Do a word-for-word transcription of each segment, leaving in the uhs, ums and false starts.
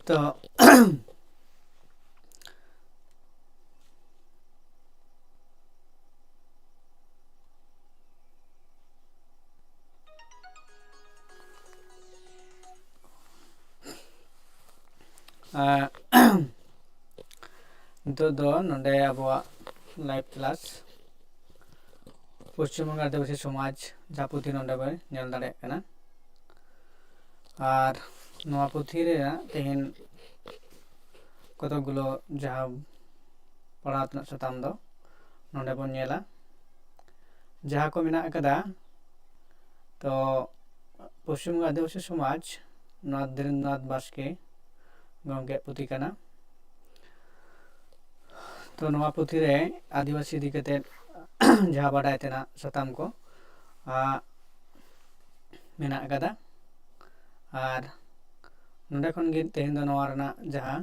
ᱛᱚ ᱟᱨ ᱱᱤᱛᱚᱜ ᱫᱚ ᱱᱚᱰᱮ ᱟᱵᱚᱣᱟᱜ live class ᱯᱚᱥᱪᱤᱢ ᱵᱚᱝᱜᱚ ᱟᱹᱫᱤᱵᱟᱹᱥᱤ ᱥᱚᱢᱟᱡᱽ ᱡᱟᱦᱟᱸ ᱯᱩᱛᱷᱤ ᱱᱚᱰᱮ ᱵᱚᱱ ᱧᱮᱞ ᱫᱟᱲᱮᱭᱟᱜ ᱠᱟᱱᱟ᱾ ᱟᱨ ᱱᱚᱣᱟ ᱯᱩᱛᱷᱤ ᱨᱮᱱᱟᱜ ᱛᱮᱦᱮᱧ ᱠᱚᱛᱚᱠ ᱜᱩᱞᱳ ᱡᱟᱦᱟᱸ ᱯᱟᱲᱦᱟᱣ ᱛᱮᱱᱟᱜ ᱥᱟᱛᱟᱢ ᱫᱚ ᱱᱚᱰᱮ ᱵᱚᱱ ᱧᱮᱞᱟ, ᱡᱟᱦᱟᱸ ᱠᱚ ᱢᱮᱱᱟᱜ ᱟᱠᱟᱫᱟ᱾ ᱛᱚ ᱯᱚᱥᱪᱤᱢ ᱵᱚᱝᱜᱚ ᱟᱹᱫᱤᱵᱟᱹᱥᱤ ᱥᱚᱢᱟᱡᱽ, ᱱᱚᱣᱟ ᱫᱷᱤᱨᱮᱱᱫᱨᱚᱱᱟᱛᱷ ᱵᱟᱥᱠᱮ ᱜᱚᱢᱠᱮᱭᱟᱜ ᱯᱩᱛᱷᱤ ᱠᱟᱱᱟ᱾ ᱛᱚ ᱱᱚᱣᱟ ᱯᱩᱛᱷᱤ ᱨᱮ ᱟᱹᱫᱤᱵᱟᱹᱥᱤ ᱤᱫᱤ ᱠᱟᱛᱮ ᱡᱟᱦᱟᱸ ᱵᱟᱰᱟᱭ ᱛᱮᱱᱟᱜ ᱥᱟᱛᱟᱢ ᱠᱚ, ᱟ, ᱢᱮᱱᱟᱜ ᱟᱠᱟᱫᱟ᱾ ᱟᱨ ᱱᱚᱰᱮ ᱠᱷᱚᱱ ᱜᱮ ᱛᱮᱦᱮᱧ ᱫᱚ ᱱᱚᱣᱟ ᱨᱮᱱᱟᱜ ᱡᱟᱦᱟᱸ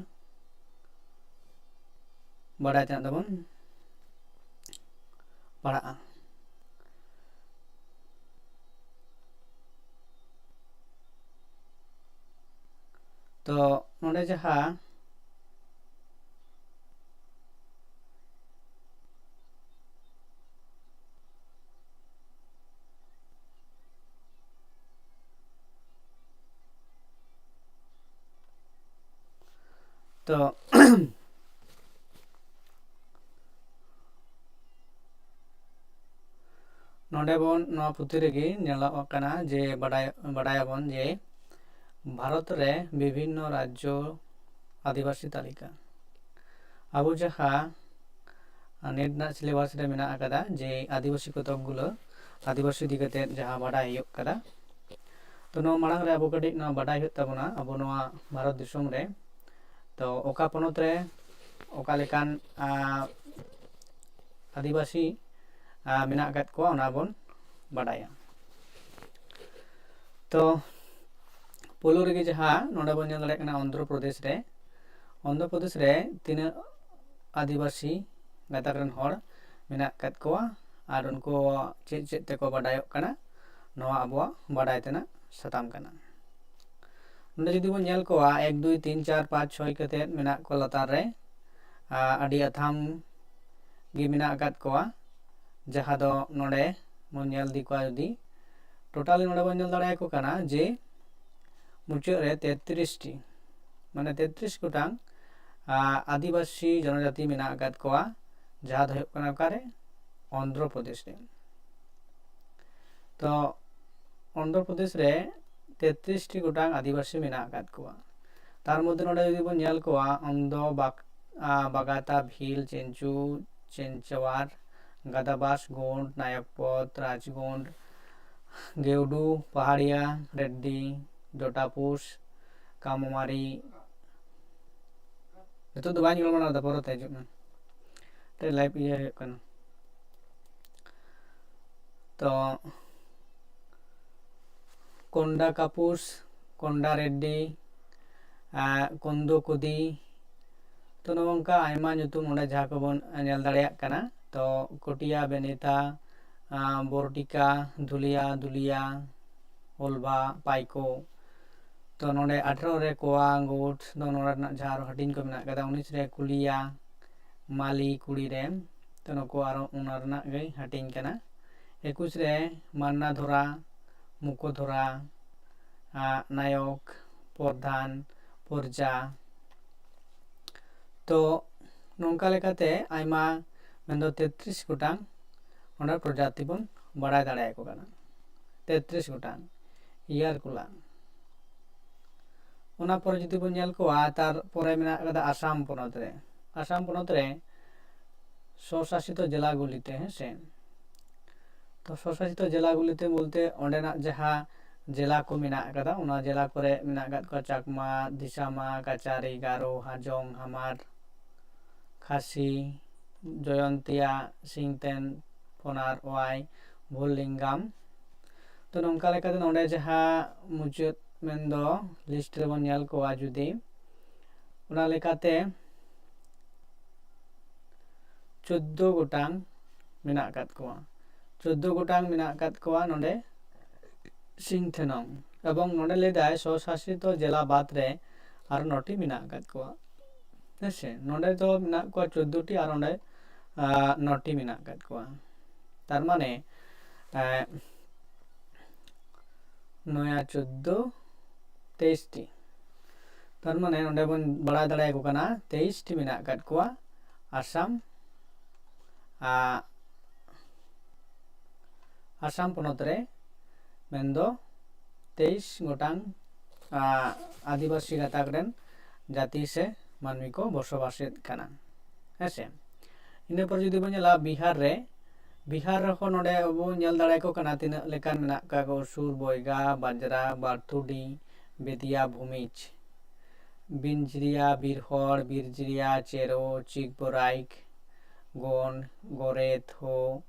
ᱵᱟᱰᱟᱭ ᱛᱮᱱᱟᱜ ᱫᱚᱵᱚᱱ ᱯᱟᱲᱦᱟᱜᱼᱟ᱾ ᱛᱚ ᱱᱚᱰᱮ ᱡᱟᱦᱟᱸ ᱛᱚ ᱱᱚᱰᱮ ᱵᱚᱱ, ᱱᱚᱣᱟ ᱯᱩᱛᱷᱤ ᱨᱮᱜᱮ ᱧᱮᱞᱚᱜ ᱠᱟᱱᱟ ᱡᱮ ᱵᱟᱰᱟᱭ, ᱵᱟᱰᱟᱭᱟᱵᱚᱱ ᱡᱮ ᱵᱷᱟᱨᱚᱛ ᱨᱮ ᱵᱤᱵᱷᱤᱱᱱᱚ ᱨᱟᱡᱽᱡᱚ ᱟᱹᱫᱤᱵᱟᱹᱥᱤ ᱛᱟᱹᱞᱤᱠᱟ᱾ ᱟᱵᱚ ᱡᱟᱦᱟᱸ ᱱᱮᱴ ᱨᱮᱱᱟᱜ syllabus ᱨᱮ ᱢᱮᱱᱟᱜ ᱟᱠᱟᱫᱟ ᱡᱮ ᱟᱹᱫᱤᱵᱟᱹᱥᱤ ᱠᱚᱛᱚᱠ ᱜᱩᱞᱟᱹ ᱟᱹᱫᱤᱵᱟᱹᱥᱤ ᱤᱫᱤ ᱠᱟᱛᱮ ᱡᱟᱦᱟᱸ ᱵᱟᱰᱟᱭ ᱦᱩᱭᱩᱜ ᱠᱟᱱᱟ᱾ ᱛᱚ ᱱᱚᱣᱟ ᱢᱟᱲᱟᱝ ᱨᱮ ᱟᱵᱚ ᱠᱟᱹᱴᱤᱡ ᱱᱚᱣᱟ ᱵᱟᱰᱟᱭ ᱦᱩᱭᱩᱜ ᱛᱟᱵᱚᱱᱟ, ᱟᱵᱚ ᱱᱚᱣᱟ ᱵᱷᱟᱨᱚᱛ ᱫᱤᱥᱚᱢ ᱨᱮ ᱛᱚ ᱚᱠᱟ ᱯᱚᱱᱚᱛ ᱨᱮ ᱚᱠᱟ ᱞᱮᱠᱟᱱ, ᱟ, ᱟᱹᱫᱤᱵᱟᱹᱥᱤ, ᱟ, ᱢᱮᱱᱟᱜ ᱟᱠᱟᱫ ᱠᱚᱣᱟ, ᱚᱱᱟ ᱵᱚᱱ ᱵᱟᱰᱟᱭᱟ᱾ ᱛᱚ ᱯᱳᱭᱞᱳ ᱨᱮᱜᱮ ᱡᱟᱦᱟᱸ ᱱᱚᱰᱮ ᱵᱚᱱ ᱧᱮᱞ ᱫᱟᱲᱮᱭᱟᱜ ᱠᱟᱱᱟ ᱚᱱᱫᱷᱨᱚ ᱯᱨᱚᱫᱮᱥ ᱨᱮ, ᱚᱱᱫᱷᱨᱚ ᱯᱨᱚᱫᱮᱥ ᱨᱮ ᱛᱤᱱᱟᱹᱜ ᱟᱹᱫᱤᱵᱟᱹᱥᱤ ᱜᱟᱛᱟᱠ ᱨᱮᱱ ᱦᱚᱲ ᱢᱮᱱᱟᱜ ᱟᱠᱟᱫ ᱠᱚᱣᱟ ᱟᱨ ᱩᱱᱠᱩ ᱪᱮᱫ ᱪᱮᱫ ᱛᱮᱠᱚ ᱵᱟᱰᱟᱭᱚᱜ ᱠᱟᱱᱟ, ᱱᱚᱣᱟ ᱟᱵᱚᱣᱟᱜ ᱵᱟᱰᱟᱭ ᱛᱮᱱᱟᱜ ᱥᱟᱛᱟᱢ ᱠᱟᱱᱟ᱾ ᱱᱚᱰᱮ ᱡᱩᱫᱤ ᱵᱚᱱ ᱧᱮᱞ ᱠᱚᱣᱟ, ᱮᱠ, ᱫᱩᱭ, ᱛᱤᱱ, ᱪᱟᱨ, ᱯᱟᱸᱪ, ᱪᱷᱚᱭ ᱠᱟᱛᱮᱫ ᱢᱮᱱᱟᱜ ᱠᱚᱣᱟ ᱞᱟᱛᱟᱨ ᱨᱮ, ᱟᱨ ᱟᱹᱰᱤ ᱟᱛᱷᱟᱢ ᱜᱮ ᱢᱮᱱᱟᱜ ᱟᱠᱟᱫ ᱠᱚᱣᱟ, ᱡᱟᱦᱟᱸ ᱫᱚ ᱱᱚᱰᱮ ᱵᱚᱱ ᱧᱮᱞ ᱤᱫᱤ ᱠᱚᱣᱟ᱾ ᱡᱩᱫᱤ ᱴᱳᱴᱟᱞ ᱱᱚᱰᱮ ᱵᱚᱱ ᱧᱮᱞ ᱫᱟᱲᱮᱭᱟᱠᱚ ᱠᱟᱱᱟ ᱡᱮ ᱢᱩᱪᱟᱹᱫ ᱨᱮ ᱛᱮᱛᱨᱤᱥ ᱴᱤ, ᱢᱟᱱᱮ ᱛᱮᱛᱨᱤᱥ ᱜᱚᱴᱟᱝ ᱟᱨ ᱟᱹᱫᱤᱵᱟᱹᱥᱤ ᱡᱚᱱᱚᱡᱟᱹᱛᱤ ᱢᱮᱱᱟᱜ ᱟᱠᱟᱫ ᱠᱚᱣᱟ, ᱡᱟᱦᱟᱸ ᱫᱚ ᱦᱩᱭᱩᱜ ᱠᱟᱱᱟ ᱚᱠᱟᱨᱮ? ᱚᱱᱫᱷᱨᱚ ᱯᱨᱚᱫᱮᱥ ᱨᱮ᱾ ᱛᱚ ᱚᱱᱫᱷᱨᱚ ᱯᱨᱚᱫᱮᱥ ᱨᱮ ᱛᱮᱛᱨᱤᱥ ᱴᱤ ᱜᱚᱴᱟᱝ ᱟᱹᱫᱤᱵᱟᱹᱥᱤ ᱢᱮᱱᱟᱜ ᱟᱠᱟᱫ ᱠᱚᱣᱟ᱾ ᱛᱟᱨ ᱢᱚᱫᱽᱫᱷᱮ ᱱᱚᱰᱮ ᱡᱩᱫᱤ ᱵᱚᱱ ᱧᱮᱞ ᱠᱚᱣᱟ, ᱚᱱᱫᱷᱚ, ᱵᱟᱜ-, ᱟ, ᱵᱟᱜᱟᱛᱟ, ᱵᱷᱤᱞ, ᱪᱮᱱᱪᱩ, ᱪᱮᱱᱪᱟᱣᱟᱨ, ᱜᱟᱫᱟᱵᱟᱥ, ᱜᱳᱸᱰ, ᱱᱟᱭᱚᱠᱯᱚᱛ, ᱨᱟᱡᱽᱜᱳᱸᱰ, ᱜᱮᱣᱰᱩ, ᱯᱟᱦᱟᱲᱤᱭᱟ, ᱨᱮᱰᱰᱤ, ᱡᱚᱴᱟᱯᱩᱥ, ᱠᱟᱢᱚᱢᱟᱨᱤ᱾ ᱱᱤᱛᱚᱜ ᱫᱚ ᱵᱟᱹᱧ ᱜᱟᱞᱢᱟᱨᱟᱣ ᱮᱫᱟ, ᱯᱚᱨᱮᱛᱮ ᱦᱤᱡᱩᱜ ᱢᱮ᱾ ᱢᱤᱫᱴᱮᱱ ᱞᱟᱭᱤᱵᱷ ᱤᱭᱟᱹ ᱦᱩᱭᱩᱜ ᱠᱟᱱᱟ᱾ ᱛᱚ ᱠᱚᱱᱰᱟ ᱠᱟᱯᱩᱥ, ᱠᱚᱱᱰᱟ ᱨᱮᱰᱰᱤ, ᱟᱨ ᱠᱚᱱᱫᱚ ᱠᱩᱫᱤ᱾ ᱛᱚ ᱱᱚᱜᱼᱚ ᱱᱚᱝᱠᱟ ᱟᱭᱢᱟ ᱧᱩᱛᱩᱢ ᱱᱚᱰᱮ ᱡᱟᱦᱟᱸ ᱠᱚᱵᱚᱱ ᱧᱮᱞ ᱫᱟᱲᱮᱭᱟᱜ ᱠᱟᱱᱟ᱾ ᱛᱚ ᱠᱚᱴᱤᱭᱟ, ᱵᱮᱱᱤᱛᱟ, ᱟᱨ ᱵᱚᱨᱴᱤᱠᱟ, ᱫᱷᱩᱞᱤᱭᱟ, ᱫᱩᱞᱤᱭᱟ, ᱦᱚᱞᱵᱟ, ᱯᱟᱭᱠᱚ᱾ ᱛᱚ ᱱᱚᱰᱮ ᱟᱴᱷᱨᱚ ᱨᱮ ᱠᱚᱣᱟ, ᱜᱳᱴ ᱫᱚ ᱱᱚᱰᱮ ᱨᱮᱱᱟᱜ ᱡᱟᱦᱟᱸ ᱟᱨᱚ ᱦᱟᱹᱴᱤᱧ ᱠᱚ ᱢᱮᱱᱟᱜ ᱠᱟᱫᱟ, ᱩᱱᱤᱥ ᱨᱮ ᱠᱩᱞᱤᱭᱟ, ᱢᱟᱞᱤ ᱠᱩᱲᱤ ᱨᱮ᱾ ᱛᱚ ᱱᱩᱠᱩ ᱟᱨᱚ ᱚᱱᱟ ᱨᱮᱱᱟᱜ ᱜᱮ ᱦᱟᱹᱴᱤᱧ ᱠᱟᱱᱟ᱾ ᱮᱠᱩᱥ ᱨᱮ ᱢᱟᱱᱱᱟ ᱫᱷᱚᱨᱟ, ᱢᱩᱠᱚ ᱫᱷᱚᱨᱟ, ᱟᱨ ᱱᱟᱭᱚᱠ, ᱯᱨᱚᱫᱷᱟᱱ, ᱯᱨᱚᱡᱟ᱾ ᱛᱚ ᱱᱚᱝᱠᱟ ᱞᱮᱠᱟᱛᱮ ᱟᱭᱢᱟ, ᱢᱮᱱᱫᱚ ᱛᱮᱛᱨᱤᱥ ᱜᱚᱴᱟᱝ ᱚᱸᱰᱮ ᱯᱨᱚᱡᱟᱛᱤ ᱵᱚᱱ ᱵᱟᱲᱟᱭ ᱫᱟᱲᱮᱭᱟᱠᱚ ᱠᱟᱱᱟ᱾ ᱛᱮᱛᱨᱤᱥ ᱜᱚᱴᱟᱝ ᱤᱭᱟᱨ ᱠᱩᱞᱟ᱾ ᱚᱱᱟ ᱯᱚᱨᱮ ᱡᱩᱫᱤ ᱵᱚᱱ ᱧᱮᱞ ᱠᱚᱣᱟ, ᱛᱟᱨᱯᱚᱨᱮ ᱢᱮᱱᱟᱜ ᱠᱟᱫᱟ ᱟᱥᱟᱢ ᱯᱚᱱᱚᱛ ᱨᱮ᱾ ᱟᱥᱟᱢ ᱯᱚᱱᱚᱛ ᱨᱮ ᱥᱚᱥᱟᱥᱤᱛᱚ ᱡᱮᱞᱟ ᱜᱩᱞᱤᱛᱮ, ᱦᱮᱸ ᱥᱮ᱾ ᱛᱚ ᱥᱚᱥᱟᱥᱤᱛᱚ ᱡᱮᱞᱟ ᱜᱩᱞᱤᱛᱮ ᱵᱚᱞᱛᱮ ᱚᱸᱰᱮᱱᱟᱜ ᱡᱟᱦᱟᱸ ᱡᱮᱞᱟ ᱠᱚ ᱢᱮᱱᱟᱜ ᱠᱟᱫᱟ, ᱚᱱᱟ ᱡᱮᱞᱟ ᱠᱚᱨᱮ ᱢᱮᱱᱟᱜ ᱟᱠᱟᱫ ᱠᱚᱣᱟ ᱪᱟᱠᱢᱟ, ᱫᱤᱥᱟᱢᱟ, ᱠᱟᱪᱟᱨᱤ, ᱜᱟᱨᱳ, ᱦᱟᱡᱚᱝ, ᱦᱟᱢᱟᱨ, ᱠᱷᱟᱥᱤ, ᱡᱚᱭᱚᱱᱛᱤᱭᱟ, ᱥᱤᱝᱛᱮᱱ, ᱯᱚᱱᱟᱨ, ᱳᱣᱟᱭ, ᱵᱷᱩᱞᱞᱤᱝᱜᱟᱢ᱾ ᱛᱚ ᱱᱚᱝᱠᱟ ᱞᱮᱠᱟᱛᱮ ᱱᱚᱰᱮ ᱡᱟᱦᱟᱸ ᱢᱩᱪᱟᱹᱫ ᱢᱮᱱᱫᱚ ᱞᱤᱥᱴ ᱨᱮᱵᱚᱱ ᱧᱮᱞ ᱠᱚᱣᱟ ᱡᱩᱫᱤ, ᱚᱱᱟ ᱞᱮᱠᱟᱛᱮ ᱪᱳᱫᱫᱳ ᱜᱚᱴᱟᱝ ᱢᱮᱱᱟᱜ ᱟᱠᱟᱫ ᱠᱚᱣᱟ᱾ ᱪᱳᱫᱫᱳ ᱜᱚᱴᱟᱝ ᱢᱮᱱᱟᱜ ᱟᱠᱟᱫ ᱠᱚᱣᱟ ᱱᱚᱰᱮ ᱥᱤᱝᱛᱷᱮᱱᱚᱝ᱾ ᱮᱵᱚᱝ ᱱᱚᱰᱮ ᱞᱟᱹᱭ ᱫᱟᱭ ᱥᱚᱥᱟᱥᱤᱛᱚ ᱡᱮᱞᱟ ᱵᱟᱫ ᱨᱮ ᱟᱨ ᱱᱚᱴᱤ ᱢᱮᱱᱟᱜ ᱟᱠᱟᱫ ᱠᱚᱣᱟ᱾ ᱦᱮᱸᱥᱮ, ᱱᱚᱰᱮ ᱫᱚ ᱢᱮᱱᱟᱜ ᱠᱚᱣᱟ ᱪᱳᱫᱽᱫᱳ ᱴᱤ ᱟᱨ ᱚᱸᱰᱮ ᱟᱨ ᱱᱚᱴᱤ ᱢᱮᱱᱟᱜ ᱟᱠᱟᱫ ᱠᱚᱣᱟ᱾ ᱛᱟᱨ ᱢᱟᱱᱮ ᱮᱸ, ᱱᱚᱭᱟ ᱪᱳᱫᱽᱫᱳ, ᱛᱮᱭᱤᱥ ᱴᱤ᱾ ᱛᱟᱨ ᱢᱟᱱᱮ ᱱᱚᱰᱮ ᱵᱚᱱ ᱵᱟᱲᱟᱭ ᱫᱟᱲᱮᱭᱟᱠᱚ ᱠᱟᱱᱟ ᱛᱮᱭᱤᱥ ᱴᱤ ᱢᱮᱱᱟᱜ ᱟᱠᱟᱫ ᱠᱚᱣᱟ ᱟᱥᱟᱢ, ᱟ, ᱟᱥᱟᱢ ᱯᱚᱱᱚᱛ ᱨᱮ, ᱢᱮᱱᱫᱚ ᱛᱮᱭᱤᱥ ᱜᱚᱴᱟᱝ ᱟ, ᱟᱹᱫᱤᱵᱟᱹᱥᱤ ᱜᱟᱛᱟᱠ ᱨᱮᱱ ᱡᱟᱹᱛᱤ ᱥᱮ ᱢᱟᱹᱱᱢᱤ ᱠᱚ ᱵᱚᱥᱚᱵᱟᱥᱮᱫ ᱠᱟᱱᱟ᱾ ᱦᱮᱸᱥᱮ, ᱤᱱᱟᱹ ᱯᱚᱨ ᱡᱩᱫᱤ ᱵᱚᱱ ᱧᱮᱞᱟ ᱵᱤᱦᱟᱨ ᱨᱮ, ᱵᱤᱦᱟᱨ ᱨᱮᱦᱚᱸ ᱱᱚᱰᱮ ᱟᱵᱚ ᱧᱮᱞ ᱫᱟᱲᱮᱭᱟᱠᱚ ᱠᱟᱱᱟ ᱛᱤᱱᱟᱹᱜ ᱞᱮᱠᱟᱱ ᱢᱮᱱᱟᱜ ᱠᱚᱣᱟ ᱠᱚ, ᱥᱩᱨ, ᱵᱚᱭᱜᱟ, ᱵᱟᱡᱽᱨᱟ, ᱵᱟᱨᱛᱩᱰᱤ, ᱵᱮᱫᱤᱭᱟ, ᱵᱷᱩᱢᱤᱡᱽ, ᱵᱤᱨᱡᱤᱨᱤᱭᱟ, ᱵᱤᱨᱦᱚᱲ, ᱵᱤᱨᱡᱤᱨᱤᱭᱟ, ᱪᱮᱨᱳ, ᱪᱤᱠᱵᱚᱨᱟᱭᱤᱠ, ᱜᱳᱱᱰ, ᱜᱳᱨᱮᱛ, ᱦᱳ,